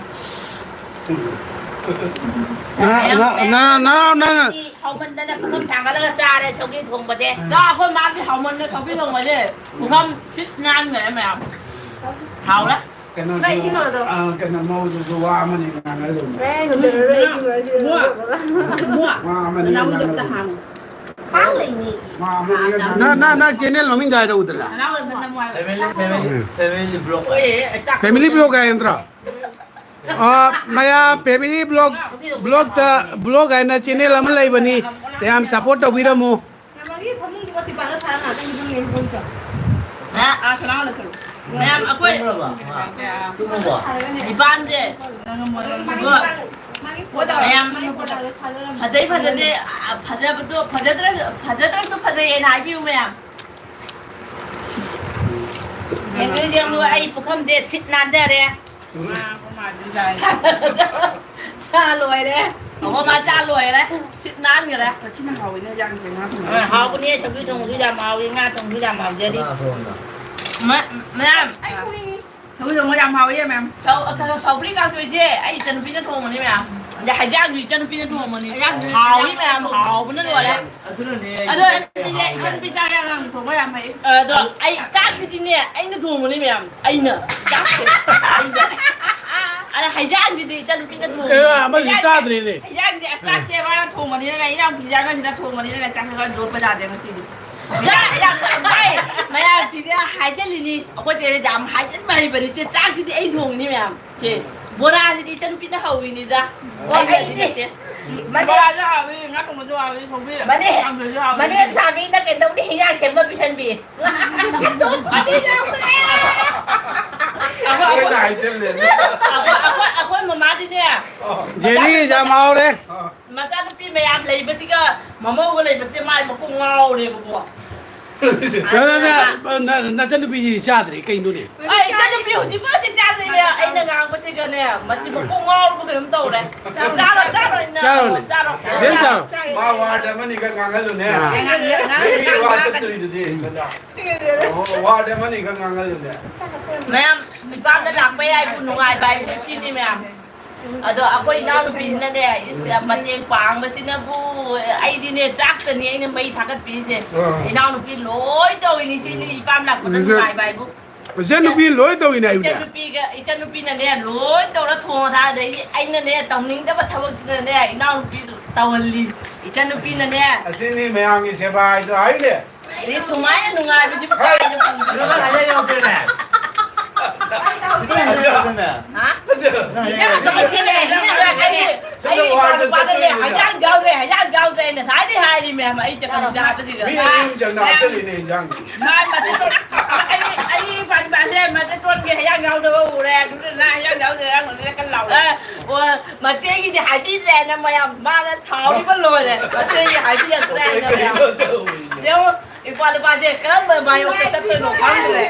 ꯅ-, ꯅ-, ꯅ-, ꯅꯅꯥꯎ ꯅꯪ ꯍꯥꯎꯃꯟꯗꯅ ꯄꯨꯈꯝ ꯊꯥꯡꯒꯠꯂꯒ ꯆꯥꯔꯦ ꯁꯧꯒ꯭ꯔꯤ ꯊꯣꯡꯕꯁꯦ꯫ ꯅ ꯑꯩꯈꯣꯏ ꯃꯥꯒꯤ ꯍꯥꯎꯃꯟꯗꯅ ꯁꯧꯒ꯭ꯔꯤ ꯊꯣꯡꯕꯁꯦ ꯄꯨꯈꯝ ꯁꯤꯠ ꯅꯥꯟꯈ꯭ꯔꯦ ꯃꯌꯥꯝ꯫ ꯍꯥꯎꯔꯦ꯫ ꯀꯩꯅꯣꯁꯨ, ꯅꯪ ꯏꯁꯤꯡ ꯂꯧꯔꯗꯣ? ꯑ, ꯀꯩꯅꯣ ꯃꯧꯗꯨꯁꯨ ꯋꯥ ꯑꯃꯅꯤ ꯉꯥꯡꯅꯔꯨꯕꯅꯦ꯫ ꯑꯦ, ꯉꯝꯖꯔꯔꯣꯏ, ꯏꯁꯤꯡ ꯂꯧꯔꯗꯤ ꯂꯧꯔꯒ꯫ ꯋꯥ ꯑꯃꯅꯤ ꯉꯥꯡꯅꯔꯨꯕꯅꯦ꯫ ꯍꯥꯡ ꯂꯩꯅꯤ꯫ ꯋꯥ ꯑꯃꯅꯤ ꯉꯥꯡꯅꯔꯨꯕꯅꯦ꯫ ꯅ-, ꯅ-, ꯅ channel ꯃꯃꯤꯡꯗꯣ ꯍꯥꯏꯔꯛꯎꯗꯅ꯫ ꯅꯅꯥꯎ ꯑꯣꯏꯔꯝꯕꯅ ꯅꯨꯡꯉꯥꯏꯕ꯫ Family, family, family vlog꯫ ꯍꯣꯏ, ꯑꯦ, ꯆꯥꯛ Family vlog ꯍꯥꯏ ꯅꯠꯇ꯭ꯔꯣ? ꯑ, ꯃꯌꯥꯝ family vlog, vlog ꯇ, vlog ꯍꯥꯏꯅ channel ꯑꯃ ꯂꯩꯕꯅꯤ꯫ ꯃꯌꯥꯝ support ꯇꯧꯕꯤꯔꯝꯃꯨ꯫ ꯃꯥꯒꯤ ꯐꯃꯨꯡꯗꯨꯒ ꯇꯤꯄꯥꯟꯒ ꯊꯥꯔ ꯉꯥꯛꯇꯪ ꯌꯨꯝ ꯌꯦꯡꯉꯨ ꯆꯣ꯫ ꯑ, ꯑꯥ, ꯁꯅꯥꯍꯣꯜꯗ ꯆꯠꯂꯨ꯫ ꯃꯌꯥꯝ ꯑꯩꯈꯣꯏ ꯇꯨꯝꯃꯕ? ꯃꯥ ꯇꯨꯝꯃꯕꯣ? ꯅꯤꯄꯥꯟꯁꯦ꯫ ꯃꯥꯒꯤ ꯏꯕꯣ, ꯄꯥꯡ-, ꯃꯥꯒꯤ ꯃꯌꯥꯝ ꯄꯥꯡꯒꯜꯗꯣ ꯊꯥꯗꯔꯝꯃꯣ꯫ ꯐꯖꯩ ꯐꯖꯗꯦ, ꯑ, ꯐꯖꯕꯗꯣ ꯐꯖꯗ꯭ꯔꯁꯨ, ꯐꯖꯗ꯭ꯔꯁꯨ ꯐꯖꯩꯌꯦꯅ ꯍꯥꯏꯕꯤꯌꯨ ꯃꯌꯥꯝ꯫ ꯌꯦꯡꯉꯨ, ꯌꯦꯡꯉꯨ, ꯑꯩ ꯄꯨꯈꯝꯁꯦ ꯁꯤꯠ ꯅꯥꯟꯊꯔꯦ꯫ ꯆꯥ ꯂꯣꯏꯔꯦ꯫ ꯑꯩꯈꯣꯏ ꯃꯥ ꯆꯥ ꯂꯣꯏꯔꯦ꯫ ꯁꯤꯠ ꯅꯥꯟꯈꯔꯦ꯫ ꯃꯁꯤꯅ ꯍꯥꯎꯋꯤꯅꯦ, ꯌꯥꯝ ꯐꯩ, ꯉꯥ ꯊꯣꯡꯕ꯫ ꯑ, ꯍꯥꯎꯕꯅꯦ, ꯁꯧꯒ꯭ꯔꯤ ꯊꯣꯡꯕꯁꯨ ꯌꯥꯝ ꯍꯥꯎꯏ, ꯉꯥ ꯊꯣꯡꯕꯁꯨ ꯌꯥꯝ ꯍꯥꯎꯖꯔꯤ꯫ ꯀꯅꯥ ꯊꯣꯡꯉꯤꯅꯣ? ꯃ-, ꯃꯌꯥꯝ꯫ ꯁꯧꯒ꯭ꯔꯤ ꯊꯣꯡꯕ ꯌꯥꯝ ꯍꯥꯎꯋꯤ, ꯃꯌꯥꯝ꯫ ꯁꯧ-, ꯁꯧ-, ꯁꯧꯒ꯭ꯔꯤ ꯀꯥꯡꯁꯣꯏꯁꯦ ꯑꯩ ꯏꯆꯟꯅꯨꯄꯤꯅ ꯊꯣꯡꯕꯅꯤ, ꯃꯌꯥꯝ꯫ ꯑꯗꯩ ꯍꯩꯖꯥꯡꯁꯨ ꯏꯆꯟꯅꯨꯄꯤꯅ ꯊꯣꯡꯕꯅꯤ꯫ ꯍꯩꯖꯥꯡꯁꯨ ꯍꯥꯎꯋꯤ, ꯏꯆꯟꯅꯨꯄꯤꯅ ꯃꯌꯥꯝ, ꯊꯣꯡꯕꯅꯤ꯫ ꯍꯥꯎꯕꯅ ꯂꯣꯏꯔꯦ꯫ ꯑꯗꯨꯅꯅꯦ ꯑꯗꯣ ꯑꯩ ꯏꯆꯟꯅꯨꯄꯤ ꯆꯥꯛ ꯌꯥꯝ ꯌꯥꯝ ꯊꯣꯡꯕ ꯌꯥꯝ ꯍꯩ꯫ ꯑꯗꯣ ꯑꯩ ꯆꯥꯛꯁꯤꯗꯤꯅꯦ, ꯑꯩꯅ ꯊꯣꯡꯕꯅꯤ, ꯃꯌꯥꯝ꯫ ꯑꯩꯅ ꯆꯥꯛꯁꯦ꯫ ꯑꯩꯅ꯫ ꯑꯗ ꯍꯩꯖꯥꯡꯁꯤꯗꯤ ꯏꯆꯟꯅꯨꯄꯤꯅ ꯊꯣꯡꯕꯅꯤ꯫ ꯑꯦ, ꯑꯃꯁꯨ ꯍꯩꯖꯥꯡ-, ꯆꯥꯗ꯭ꯔꯤꯅꯦ꯫ ꯍꯩꯖꯥꯡꯁꯦ ꯆꯥꯛꯁꯦ ꯃꯥꯅ ꯊꯣꯡꯕꯅꯤꯅ, ꯏꯅꯥꯎꯄꯤ ꯆꯥꯛ ꯉꯁꯤꯅ ꯊꯣꯡꯕꯅꯤꯅ ꯆꯥꯛꯁꯦ ꯈꯔ ꯂꯣꯠꯄ ꯌꯥꯗꯦ ꯉꯁꯤꯗꯤ꯫ ꯌꯥ-, ꯌꯥꯝ ꯌꯥꯝ ꯐꯩ꯫ ꯃꯌꯥꯝ ꯁꯤꯗ ꯍꯥꯏꯖꯜꯂꯤꯅꯤ꯫ ꯑꯩꯈꯣꯏ ꯆꯦꯗꯤ ꯌꯥꯝ ꯍꯥꯏꯖꯟꯕ ꯍꯩꯕꯅꯤ꯫ ꯁꯦ, ꯆꯥꯛꯁꯤꯗꯤ ꯑꯩ ꯊꯣꯡꯉꯤꯅꯤ ꯃꯌꯥꯝ꯫ ꯁꯦ, ꯕꯣꯔꯥꯁꯤꯗꯤ ꯏꯆꯟꯅꯨꯄꯤꯅ ꯍꯧꯔꯤꯅꯤꯗ꯫ ꯑꯩ ꯑꯩꯗꯤ ꯅꯠꯇꯦ꯫ ꯃꯅꯦ-, ꯕꯣꯔꯥꯁꯨ ꯍꯥꯎꯏ, ꯉꯥ ꯊꯣꯡꯕꯁꯨ ꯍꯥꯎꯏ, ꯁꯧꯒ꯭ꯔꯤ ꯃꯅꯦ-, ꯀꯥꯡꯁꯣꯏꯁꯨ ꯍꯥꯎꯏ꯫ ꯃꯅꯦ ꯁꯥꯕꯤꯅ ꯀꯩꯗꯧꯅꯤ ꯍꯤꯟꯖꯥꯡ ꯁꯦꯝꯕ ꯄꯤꯁꯟꯕꯤ꯫ ꯊꯣꯡꯕꯗꯤ ꯌꯥꯎꯈ꯭ꯔꯦ꯫ ꯑꯩꯈꯣꯏ, ꯑꯩꯈꯣꯏ, ꯑꯩꯈꯣꯏꯅ ꯍꯥꯏꯖꯜꯂꯦ꯫ ꯑꯩꯈꯣꯏ, ꯑꯩꯈꯣꯏ, ꯑꯩꯈꯣꯏ ꯃꯃꯥꯗꯤꯅꯦ꯫ ꯖꯦꯅꯤ ꯌꯥꯝ ꯍꯥꯎꯔꯦ꯫ ꯃꯆꯥꯅꯨꯄꯤ ꯃꯌꯥꯝ ꯂꯩꯕꯁꯤꯒ ꯃꯃꯧꯒ ꯂꯩꯕꯁꯦ ꯃꯥꯏ ꯃꯀꯣꯛ ꯉꯥꯎꯔꯦꯕꯀꯣ꯫ ꯅ-, ꯅ-, ꯅ-, ꯅ-, ꯅꯆꯟꯅꯨꯄꯤꯁꯤ ꯆꯥꯗ꯭ꯔꯦ ꯀꯩꯅꯣꯅꯦ? ꯑꯩ ꯏꯆꯟꯅꯨꯄꯤ ꯍꯧꯖꯤꯛꯐꯥꯎ ꯆꯥꯛ ꯆꯥꯗ꯭ꯔꯤꯕ꯫ ꯑꯩꯅ ꯉꯥꯡꯕꯁꯤꯒꯅꯦ, ꯃꯁꯤ ꯃꯀꯣꯛ ꯉꯥꯎꯔꯕ ꯀꯩꯅꯣꯝ ꯇꯧꯔꯦ꯫ ꯆꯥꯔꯣ, ꯆꯥꯔꯣ, ꯏꯅꯥꯎ, ꯆꯥꯔꯣꯅꯦ꯫ ꯆꯥꯔꯣ꯫ ꯕꯦꯝ ꯆꯥꯔꯣ꯫ ꯃꯥ ꯋꯥꯔꯗ ꯑꯃꯅꯤꯒ ꯉꯥꯡꯍꯜꯂꯨꯅꯦ꯫ ꯑꯥ꯫ ꯉꯥꯡ-, ꯉꯥꯡ-, ꯉꯥꯡ-, ꯃꯤꯒꯤ ꯋꯥ ꯉꯥꯡ-, ꯆꯠꯇꯣꯔꯤꯗꯨꯗꯤ ꯀꯩꯅꯣ? ꯑꯣ, ꯋꯥꯔꯗ ꯑꯃꯅꯤꯒ ꯉꯥꯡꯍꯜꯂꯨꯅꯦ꯫ ꯃꯌꯥꯝ, ꯏꯄꯥꯝꯗ ꯂꯥꯛꯄ ꯌꯥꯏꯕꯨ, ꯅꯨꯡꯉꯥꯏꯕ ꯍꯥꯏꯕꯨ ꯁꯤꯅꯤ ꯃꯌꯥꯝ꯫ ꯑꯗꯣ ꯑꯩꯈꯣꯏ ꯏꯅꯥꯎꯅꯨꯄꯤꯁꯤꯅꯅꯦ, ꯏꯁ, ꯃꯇꯦꯡ ꯄꯥꯡꯕꯁꯤꯅꯕꯨ, ꯑꯩꯗꯤꯅꯦ, ꯆꯥꯛꯇꯅꯤ ꯑꯩꯅ ꯃꯩ ꯊꯥꯒꯠꯄꯤꯔꯤꯁꯦ꯫ ꯑꯥ꯫ ꯏꯅꯥꯎꯅꯨꯄꯤ ꯂꯣꯏ ꯇꯧꯔꯤꯅꯤ, ꯁꯤꯅꯤ ꯏꯄꯥꯝ ꯂꯥꯛꯄꯗ ꯏꯆꯟ-, ꯅꯨꯡꯉꯥꯏꯕ ꯍꯥꯏꯕꯨ꯫ ꯏꯆꯟꯅꯨꯄꯤ ꯂꯣꯏ ꯇꯧꯔꯤꯅꯦ ꯍꯥꯏꯕꯅꯦ꯫ ꯏꯆꯟꯅꯨꯄꯤꯒ, ꯏꯆꯟꯅꯨꯄꯤꯅꯅꯦ, ꯂꯣꯏ ꯇꯧꯔ ꯊꯣꯡꯉ ꯊꯥꯗꯩꯗꯤ ꯑꯩꯅꯅꯦ, ꯇꯧꯅꯤꯡꯗꯕ ꯊꯕꯛꯁꯤꯅꯅꯦ, ꯏꯅꯥꯎꯅꯨꯄꯤ ꯇꯧꯍꯜꯂꯤ꯫ ꯏꯆꯟꯅꯨꯄꯤꯅꯅꯦ꯫ ꯑꯁꯤꯅꯤ ꯃꯌꯥꯝꯒꯤ ꯁꯦꯕꯥ ꯍꯥꯏꯗꯣ, ꯍꯥꯏꯅꯦ꯫ ꯑꯦ, ꯁꯨꯃꯥꯏꯅ ꯅꯨꯡꯉꯥꯏꯕꯁꯤꯕꯨ ꯀꯃꯥꯏꯅ ꯐꯪꯗꯣꯏꯅꯣ? ꯑꯗꯨꯃꯛ ꯍꯥꯏꯅ ꯌꯥꯎꯗ꯭ꯔꯦꯅꯦ꯫ ꯍꯥ? ꯅꯪ ꯍꯥꯏꯅ ꯌꯥꯝ ꯌꯥꯎꯗ꯭ꯔꯦꯅꯦ꯫ ꯐꯕ ꯁꯦꯝꯃꯦ꯫ ꯑꯩ, ꯑꯩ ꯏꯄꯥ ꯅꯨꯄꯥꯗꯅꯦ, ꯍꯩꯖꯥꯡ ꯌꯥꯎꯗ꯭ꯔꯦ, ꯍꯩꯖꯥꯡ ꯌꯥꯎꯗ꯭ꯔꯦ꯫ ꯉꯁꯥꯏꯗꯩ ꯍꯥꯏꯔꯤ ꯃꯌꯥꯝ, ꯑꯩ ꯆꯥꯛꯈꯨꯝ ꯆꯥꯕꯁꯤꯒ꯫ ꯃꯤ ꯑꯅꯤ ꯑꯍꯨꯝ ꯆꯪꯅ ꯍꯥꯞꯆꯜꯂꯤꯅꯦ ꯏꯟꯖꯥꯡꯗꯤ꯫ ꯃꯥ ꯃꯆꯦꯠꯇꯣꯟ, ꯑꯩ, ꯑꯩ ꯏꯄꯥ ꯅꯨꯄꯥꯁꯦ ꯃꯆꯦꯠꯇꯣꯟꯒꯤ ꯍꯩꯖꯥꯡ ꯌꯥꯎꯗꯕ ꯎꯔꯦ꯫ ꯑꯗꯨꯗꯨꯅ ꯍꯩꯖꯥꯡ ꯌꯥꯎꯗ꯭ꯔꯦ, ꯍꯩꯖꯥꯡ ꯌꯥꯎꯗ꯭ꯔꯦ ꯀꯟꯅ ꯂꯥꯎꯔꯦ꯫ ꯑꯦ, ꯑꯣ, ꯃꯆꯦꯒꯤꯗꯤ ꯍꯥꯏꯕꯤꯗ꯭ꯔꯦꯅ ꯃꯌꯥꯝ, ꯃꯥꯅ ꯁꯥꯎꯔꯤꯕ ꯂꯣꯏꯔꯦ꯫ ꯃꯆꯦꯒꯤ ꯍꯥꯏꯕꯤꯔꯛꯇ꯭ꯔꯦꯅ ꯃꯌꯥꯝ꯫ ꯌꯦꯡꯉꯣ, ꯅꯨꯄꯥ ꯅꯨꯄꯥꯁꯦ ꯀꯔꯝꯕ ꯃꯥꯌꯣꯛꯇ ꯆꯠꯇꯣꯏꯅꯣ ꯈꯪꯗ꯭ꯔꯦ꯫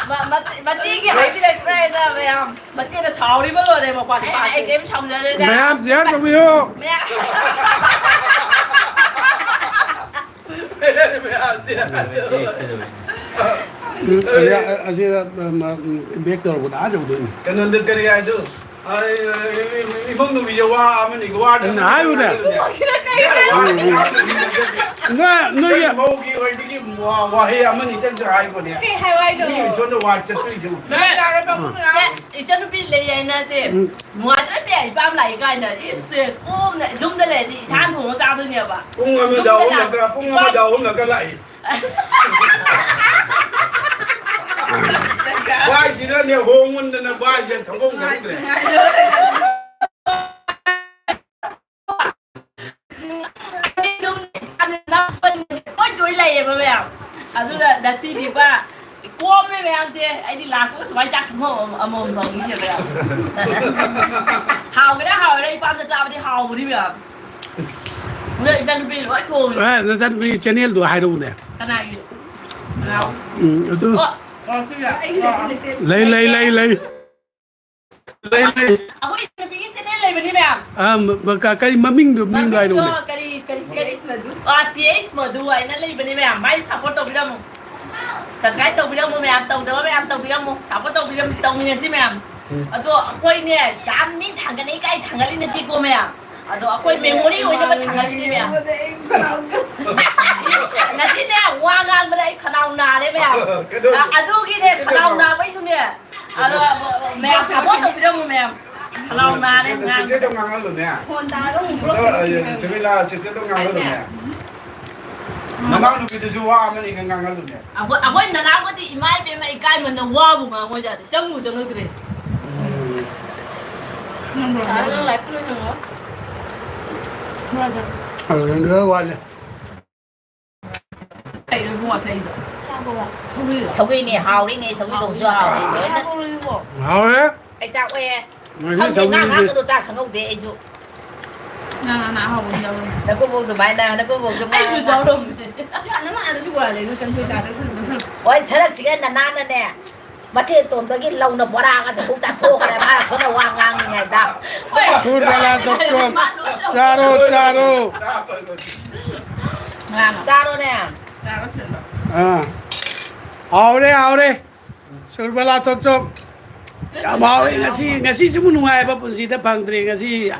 ꯃ-, ꯃꯆꯦ-, ꯃꯆꯦꯒꯤ ꯍꯥꯏꯕꯤꯔꯛꯇ꯭ꯔꯦꯅ ꯃꯌꯥꯝ꯫ ꯃꯆꯦꯅ ꯁꯥꯎꯔꯤꯕ ꯂꯣꯏꯔꯦ ꯃꯄꯥ ꯑꯩ, ꯑꯩ ꯅꯨꯄꯥꯁꯦ꯫ ꯀꯩꯝ ꯁꯥꯎꯖꯗꯦꯗ꯫ ꯃꯌꯥꯝ share ꯇꯧꯕꯤꯌꯨ꯫ ꯃꯌꯥꯝ꯫ ꯎꯝ, ꯑꯁꯤ, ꯑꯁꯤ, ꯎꯝ, ꯎꯝ, back ꯇꯧꯔꯛꯄꯗ ꯑꯥ ꯌꯧꯗꯣꯏꯅꯤ꯫ ꯀꯩꯅꯣꯗ ꯀꯔꯤ ꯍꯥꯏꯗꯨ? ꯑꯩ, ꯑꯩ, ꯑꯩ, ꯏꯃꯧ ꯅꯨꯄꯤꯁꯦ ꯋꯥ ꯑꯃꯅꯤ, ꯋꯥ ꯑꯗꯨꯝ ꯍꯥꯏꯌꯨꯅꯦ꯫ ꯅꯣꯏ, ꯅꯣꯏꯒꯤ ꯃꯧꯒꯤ ꯑꯣꯏꯕꯒꯤ ꯋꯥ-, ꯋꯥꯍꯩ ꯑꯃꯅꯤꯇꯪꯁꯨ ꯍꯥꯏꯈꯣꯅꯦ꯫ ꯀꯩ ꯍꯥꯏꯌꯨ ꯍꯥꯏꯅꯣ? ꯃꯤ ꯁꯣꯝꯗ ꯋꯥ ꯆꯠꯇꯣꯏꯁꯦ꯫ ꯅꯣꯏ ꯌꯥꯔꯦ, ꯄꯥꯕꯨꯡ ꯁꯦ, ꯌꯥꯔꯦ꯫ ꯏꯆꯟꯅꯨꯄꯤ ꯂꯩ ꯍꯥꯏꯅ ꯁꯦ, ꯎꯝ꯫ ꯅꯨꯡꯉꯥꯏꯇ꯭ꯔꯁꯦ, ꯏꯄꯥꯝ ꯂꯥꯛꯏ ꯀꯥꯏꯅ꯫ ꯏꯁ, ꯁꯦ, ꯀꯣꯝꯅ ꯌꯨꯝꯗ ꯂꯩꯔꯗꯤ ꯏꯁꯥꯅ ꯊꯣꯡꯉ ꯆꯥꯗꯣꯏꯅꯦꯕ꯫ ꯄꯨꯡ ꯑꯃꯗ ꯌꯨꯝꯗ ꯑꯍꯨꯝꯂꯛꯀ, ꯂꯥꯛ-, ꯄꯨꯡ ꯏꯄꯥꯝ ꯑꯃꯗ ꯑꯍꯨꯝꯂꯛꯀ ꯂꯥꯛꯏ꯫ ꯚꯥꯏꯁꯤꯅꯅꯦ ꯍꯣꯡꯃꯟꯗꯅ ꯚꯥꯏꯁꯦ ꯊꯧꯐꯝ ꯈꯪꯗ꯭ꯔꯦ꯫ ꯂꯣꯏ ꯂꯣꯏ ꯂꯩꯌꯦꯕ ꯃꯌꯥꯝ꯫ ꯑꯗꯨꯅ ꯉꯁꯤꯗꯤꯕ ꯀꯣꯝꯃꯦ ꯃꯌꯥꯝꯁꯦ꯫ ꯑꯩꯗꯤ ꯂꯥꯛꯄꯒ ꯁꯨꯃꯥꯏꯅ ꯆꯥꯛ ꯊꯣꯡ ꯑꯃꯃꯝ ꯐꯪꯉꯤꯁꯦ ꯃꯌꯥꯝ꯫ ꯍꯥꯎꯒꯦꯔꯥ ꯍꯥꯎꯒꯦꯔꯥ ꯏꯄꯥꯝꯗ ꯆꯥꯕꯗꯤ ꯍꯥꯎꯕꯅꯤ ꯃꯌꯥꯝ꯫ ꯅꯣꯏ ꯏꯆꯟꯅꯨꯄꯤ ꯂꯣꯏ ꯊꯣꯡꯉꯤ꯫ ꯑꯦ, ꯅꯆꯟꯅꯨꯄꯤ channelꯗꯣ ꯍꯥꯏꯔꯛꯎꯅꯦ꯫ ꯀꯅꯥꯒꯤ? ꯀꯅꯥ? ꯎꯝ, ꯑꯗꯨ ꯑꯣ, ꯑꯣ, ꯁꯤꯗ꯫ ꯑꯣ꯫ ꯂꯩ, ꯂꯩ, ꯂꯩ, ꯂꯩ꯫ ꯂꯩ, ꯂꯩ꯫ ꯑꯩꯈꯣꯏ ꯏꯆꯟꯅꯨꯄꯤꯒꯤ channel ꯂꯩꯕꯅꯤ ꯃꯌꯥꯝ꯫ ꯑ, ꯃ-, ꯃ-, ꯀ-, ꯀꯔꯤ ꯃꯃꯤꯡꯗꯣ, ꯃꯤꯡꯗꯣ ꯃꯃꯤꯡꯗꯣ ꯍꯥꯏꯔꯛꯎꯅꯦ꯫ ꯀꯔꯤ, ꯀꯔꯤ, ꯀꯔꯤ? ꯑꯥ, ꯁꯤ ꯑꯩꯆ ꯃꯙꯨ ꯍꯥꯏꯅ ꯂꯩꯕꯅꯤ ꯃꯌꯥꯝ꯫ ꯃꯥꯏ support ꯇꯧꯕꯤꯔꯝꯃꯨ꯫ Subscribe ꯇꯧꯕꯤꯔꯝꯃꯨ ꯃꯌꯥꯝ, ꯇꯧꯗꯕ ꯃꯌꯥꯝ ꯇꯧꯕꯤꯔꯝꯃꯨ, support ꯇꯧꯕꯤꯔꯝꯃꯨ, ꯇꯧꯃꯤꯟꯅꯁꯤ ꯃꯌꯥꯝ꯫ ꯎꯝ꯫ ꯑꯗꯣ ꯑꯩꯈꯣꯏꯅꯦ, ꯖꯥꯝ ꯃꯤ ꯊꯥꯡꯒꯠꯅꯩ ꯀꯥꯏ ꯊꯥꯡꯒꯠꯂꯤ ꯅꯠꯇꯦꯀꯣ ꯃꯌꯥꯝ꯫ ꯑꯗꯣ ꯑꯩꯈꯣꯏ memory ꯑꯣꯏꯅꯕ ꯊꯥꯡꯒꯠꯂꯤꯅꯦ ꯃꯌꯥꯝ꯫ ꯏꯁ, ꯉꯁꯤꯅꯦ, ꯋꯥ ꯉꯥꯡꯕꯗ ꯑꯩ ꯈꯅꯥꯎ ꯅꯥꯔꯦ ꯃꯌꯥꯝ꯫ ꯀꯩꯗꯧ-, ꯑ-, ꯑꯗꯨꯒꯤꯅꯦ, ꯀꯩꯗꯧ-, ꯈꯅꯥꯎ ꯅꯥꯕꯩꯁꯨꯅꯦ꯫ ꯑꯗꯣ, ꯃꯌꯥꯝ support ꯇꯧꯕꯤꯔꯝꯃꯨ ꯃꯌꯥꯝ꯫ ꯈꯅꯥꯎ ꯅꯥꯔꯦ, ꯆꯤꯆꯦꯗꯣ ꯉꯥꯡꯉꯦ꯫ ꯉꯥꯡꯍꯜꯂꯨꯅꯦ꯫ ꯐꯣꯟ ꯇꯥꯔꯒ ꯑꯃꯨꯛ ꯑꯗꯣ, block ꯑ, ꯁꯨꯃꯤꯂꯥ, ꯆꯤꯆꯦꯗꯣ ꯉꯥꯡꯍꯜꯂꯨꯅꯦ꯫ ꯅꯅꯥꯎ ꯅꯨꯄꯤꯗꯨꯁꯨ ꯋꯥ ꯑꯃꯅꯤꯒ ꯉꯥꯡꯍꯜꯂꯨꯅꯦ꯫ ꯑꯩꯈꯣꯏ, ꯑꯩꯈꯣꯏ ꯅꯅꯥꯎꯒꯗꯤ ꯏꯃꯥ ꯏꯕꯦꯝꯃ ꯏꯀꯥꯏꯃꯟꯗ ꯋꯥꯕꯨ ꯉꯥꯡꯉꯣꯏꯗ, ꯆꯪꯕꯨ ꯆꯪꯉꯛꯇ꯭ꯔꯦ꯫ ꯎꯝ꯫ ꯅꯪ ꯂꯥꯏꯔꯤꯛ ꯂꯣꯏꯁꯪꯉꯣ꯫ ꯑꯗꯨ ꯅꯪ ꯈꯔ ꯋꯥꯠꯂꯦ꯫ ꯀꯩꯅꯣ ꯏꯕꯨꯡꯉꯣ ꯊꯛꯏꯗꯣ? ꯁꯧꯒ꯭ꯔꯤꯔꯣ? ꯁꯧꯒ꯭ꯔꯤꯅꯦ, ꯍꯥꯎꯔꯤꯅꯦ, ꯁꯧꯒ꯭ꯔꯤ ꯊꯣꯡꯕꯁꯨ ꯍꯥꯎꯔꯦ, ꯂꯣꯏꯅ꯫ ꯍꯥꯎꯔꯦ꯫ ꯑꯩ ꯆꯥꯛ ꯑꯣꯛꯑꯦ꯫ ꯉꯁꯤ ꯈꯪꯗꯦ, ꯉꯥ ꯁꯧꯒ꯭ꯔꯤꯁꯦ ꯉꯥꯡꯕꯗꯣ ꯆꯥ ꯈꯪꯍꯧꯗꯦ ꯑꯩꯁꯨ꯫ ꯉꯥ ꯉꯥ ꯑꯍꯥꯎꯕ ꯑꯃ ꯌꯥꯎꯔꯝꯃꯦ꯫ ꯅꯀꯨꯕꯣꯛ ꯑꯗꯨꯃꯥꯏꯅ, ꯅꯀꯨꯕꯣꯛꯁꯨ ꯉꯥ ꯑꯩꯁꯨ ꯉꯥ ꯌꯥꯎꯔꯝꯃꯦ꯫ ꯌꯥ, ꯅꯃꯥ ꯑꯗꯨꯁꯨ ꯄꯨꯔꯛꯑꯗꯤ ꯑꯩꯈꯣꯏ ꯀꯥꯡꯁꯣꯏ ꯆꯥꯗ꯭ꯔꯁꯨ ꯑꯗꯨꯝ꯫ ꯍꯣꯏ, ꯁꯔꯛꯁꯤꯒ ꯅꯅꯥꯅꯅꯦ, ꯃꯆꯦ ꯑꯇꯣꯝꯕꯒꯤ ꯂꯧꯅ ꯕꯣꯔꯥꯒ ꯆꯐꯨ ꯆꯥꯊꯣꯛꯈ꯭ꯔꯦ, ꯃꯥꯅ ꯁꯣꯝꯗ ꯋꯥ ꯉꯥꯡꯉꯤꯉꯩꯗ꯫ ꯁꯨꯔꯕꯂꯥ ꯇꯣꯛꯆꯣꯝ, ꯆꯥꯔꯣ, ꯆꯥꯔꯣ꯫ ꯉꯥꯡꯉꯣ꯫ ꯆꯥꯔꯣꯅꯦ꯫ ꯆꯥꯔꯣ, ꯁꯨꯔꯕ꯫ ꯑꯥ꯫ ꯍꯥꯎꯔꯦ, ꯍꯥꯎꯔꯦ꯫ ꯁꯨꯔꯕꯂꯥ ꯇꯣꯛꯆꯣꯝ꯫ ꯌꯥꯝ ꯍꯥꯎꯋꯦ ꯉꯁꯤ, ꯉꯁꯤ ꯁꯤꯃꯨꯛ ꯅꯨꯡꯉꯥꯏꯕ ꯄꯨꯟꯁꯤꯗ ꯐꯪꯗ꯭ꯔꯤ ꯉꯁꯤ꯫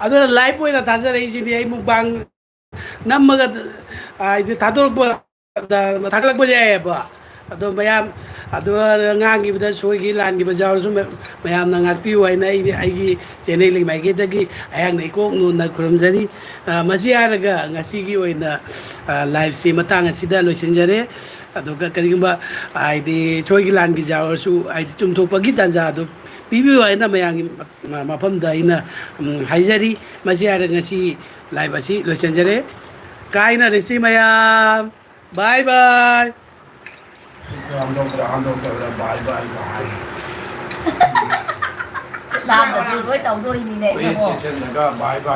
ꯑꯗꯨꯅ live ꯑꯣꯏꯅ ꯊꯥꯖꯔꯛꯏꯁꯤꯅꯤ ꯑꯩ mukbang ꯅꯝꯃꯒ, ꯍꯥꯏꯗꯤ ꯊꯥꯗꯣꯔꯛꯄ, ꯊꯥꯒꯠꯂꯛꯄ ꯌꯥꯏꯑꯕ꯫ ꯑꯗꯣ ꯃꯌꯥꯝ, ꯑꯗꯣ ꯉꯥꯡꯈꯤꯕꯗ ꯁꯣꯏꯈꯤ ꯂꯥꯟꯈꯤꯕ ꯌꯥꯎꯔꯁꯨ ꯃ-, ꯃꯌꯥꯝꯅ ꯉꯥꯛꯄꯤꯌꯨ ꯍꯥꯏꯅ ꯑꯩ, ꯑꯩꯒꯤ channel ꯂꯩꯃꯥꯏꯒꯤꯗꯒꯤ ꯑꯩꯍꯥꯛꯅ ꯏꯀꯣꯛ ꯅꯣꯟꯅ ꯈꯨꯔꯨꯝꯖꯔꯤ꯫ ꯑ, ꯃꯁꯤ ꯍꯥꯏꯔꯒ ꯉꯁꯤꯒꯤ ꯑꯣꯏꯅ, ꯑ, liveꯁꯤ ꯃꯇꯥꯡ ꯑꯁꯤꯗ ꯂꯣꯏꯁꯤꯟꯖꯔꯦ꯫ ꯑꯗꯨꯒ ꯀꯔꯤꯒꯨꯝꯕ, ꯍꯥꯏꯗꯤ, ꯁꯣꯏꯒꯤ ꯂꯥꯟꯒꯤ ꯌꯥꯎꯔꯁꯨ, ꯍꯥꯏꯗꯤ, ꯆꯨꯝꯊꯣꯛꯄꯒꯤ ꯇꯥꯟꯖꯥ ꯑꯗꯨ ꯄꯤꯕꯤꯌꯨ ꯍꯥꯏꯅ ꯃꯌꯥꯝꯒꯤ ꯃ-, ꯃꯐꯝꯗ ꯑꯩꯅ, ꯎꯝ, ꯍꯥꯏꯖꯔꯤ꯫ ꯃꯁꯤ ꯍꯥꯏꯔꯒ ꯉꯁꯤ live ꯑꯁꯤ ꯂꯣꯏꯁꯤꯟꯖꯔꯦ꯫ ꯀꯥꯏꯅꯔꯁꯤ ꯃꯌꯥꯝ꯫ Bye bye꯫ ꯍꯟꯗꯣꯛꯇ꯭ꯔ-, ꯍꯟꯗꯣꯛꯇꯕꯗ bye bye ꯒ ꯍꯥꯏ꯫ ꯂꯥꯝꯕꯁꯨ ꯂꯣꯏ ꯇꯧꯗꯣꯏꯅꯤꯅꯦ, ꯍꯨꯏ ꯏꯕꯨꯡꯉꯣ꯫ ꯆꯦꯁꯤꯜꯂꯒ bye bye ꯒ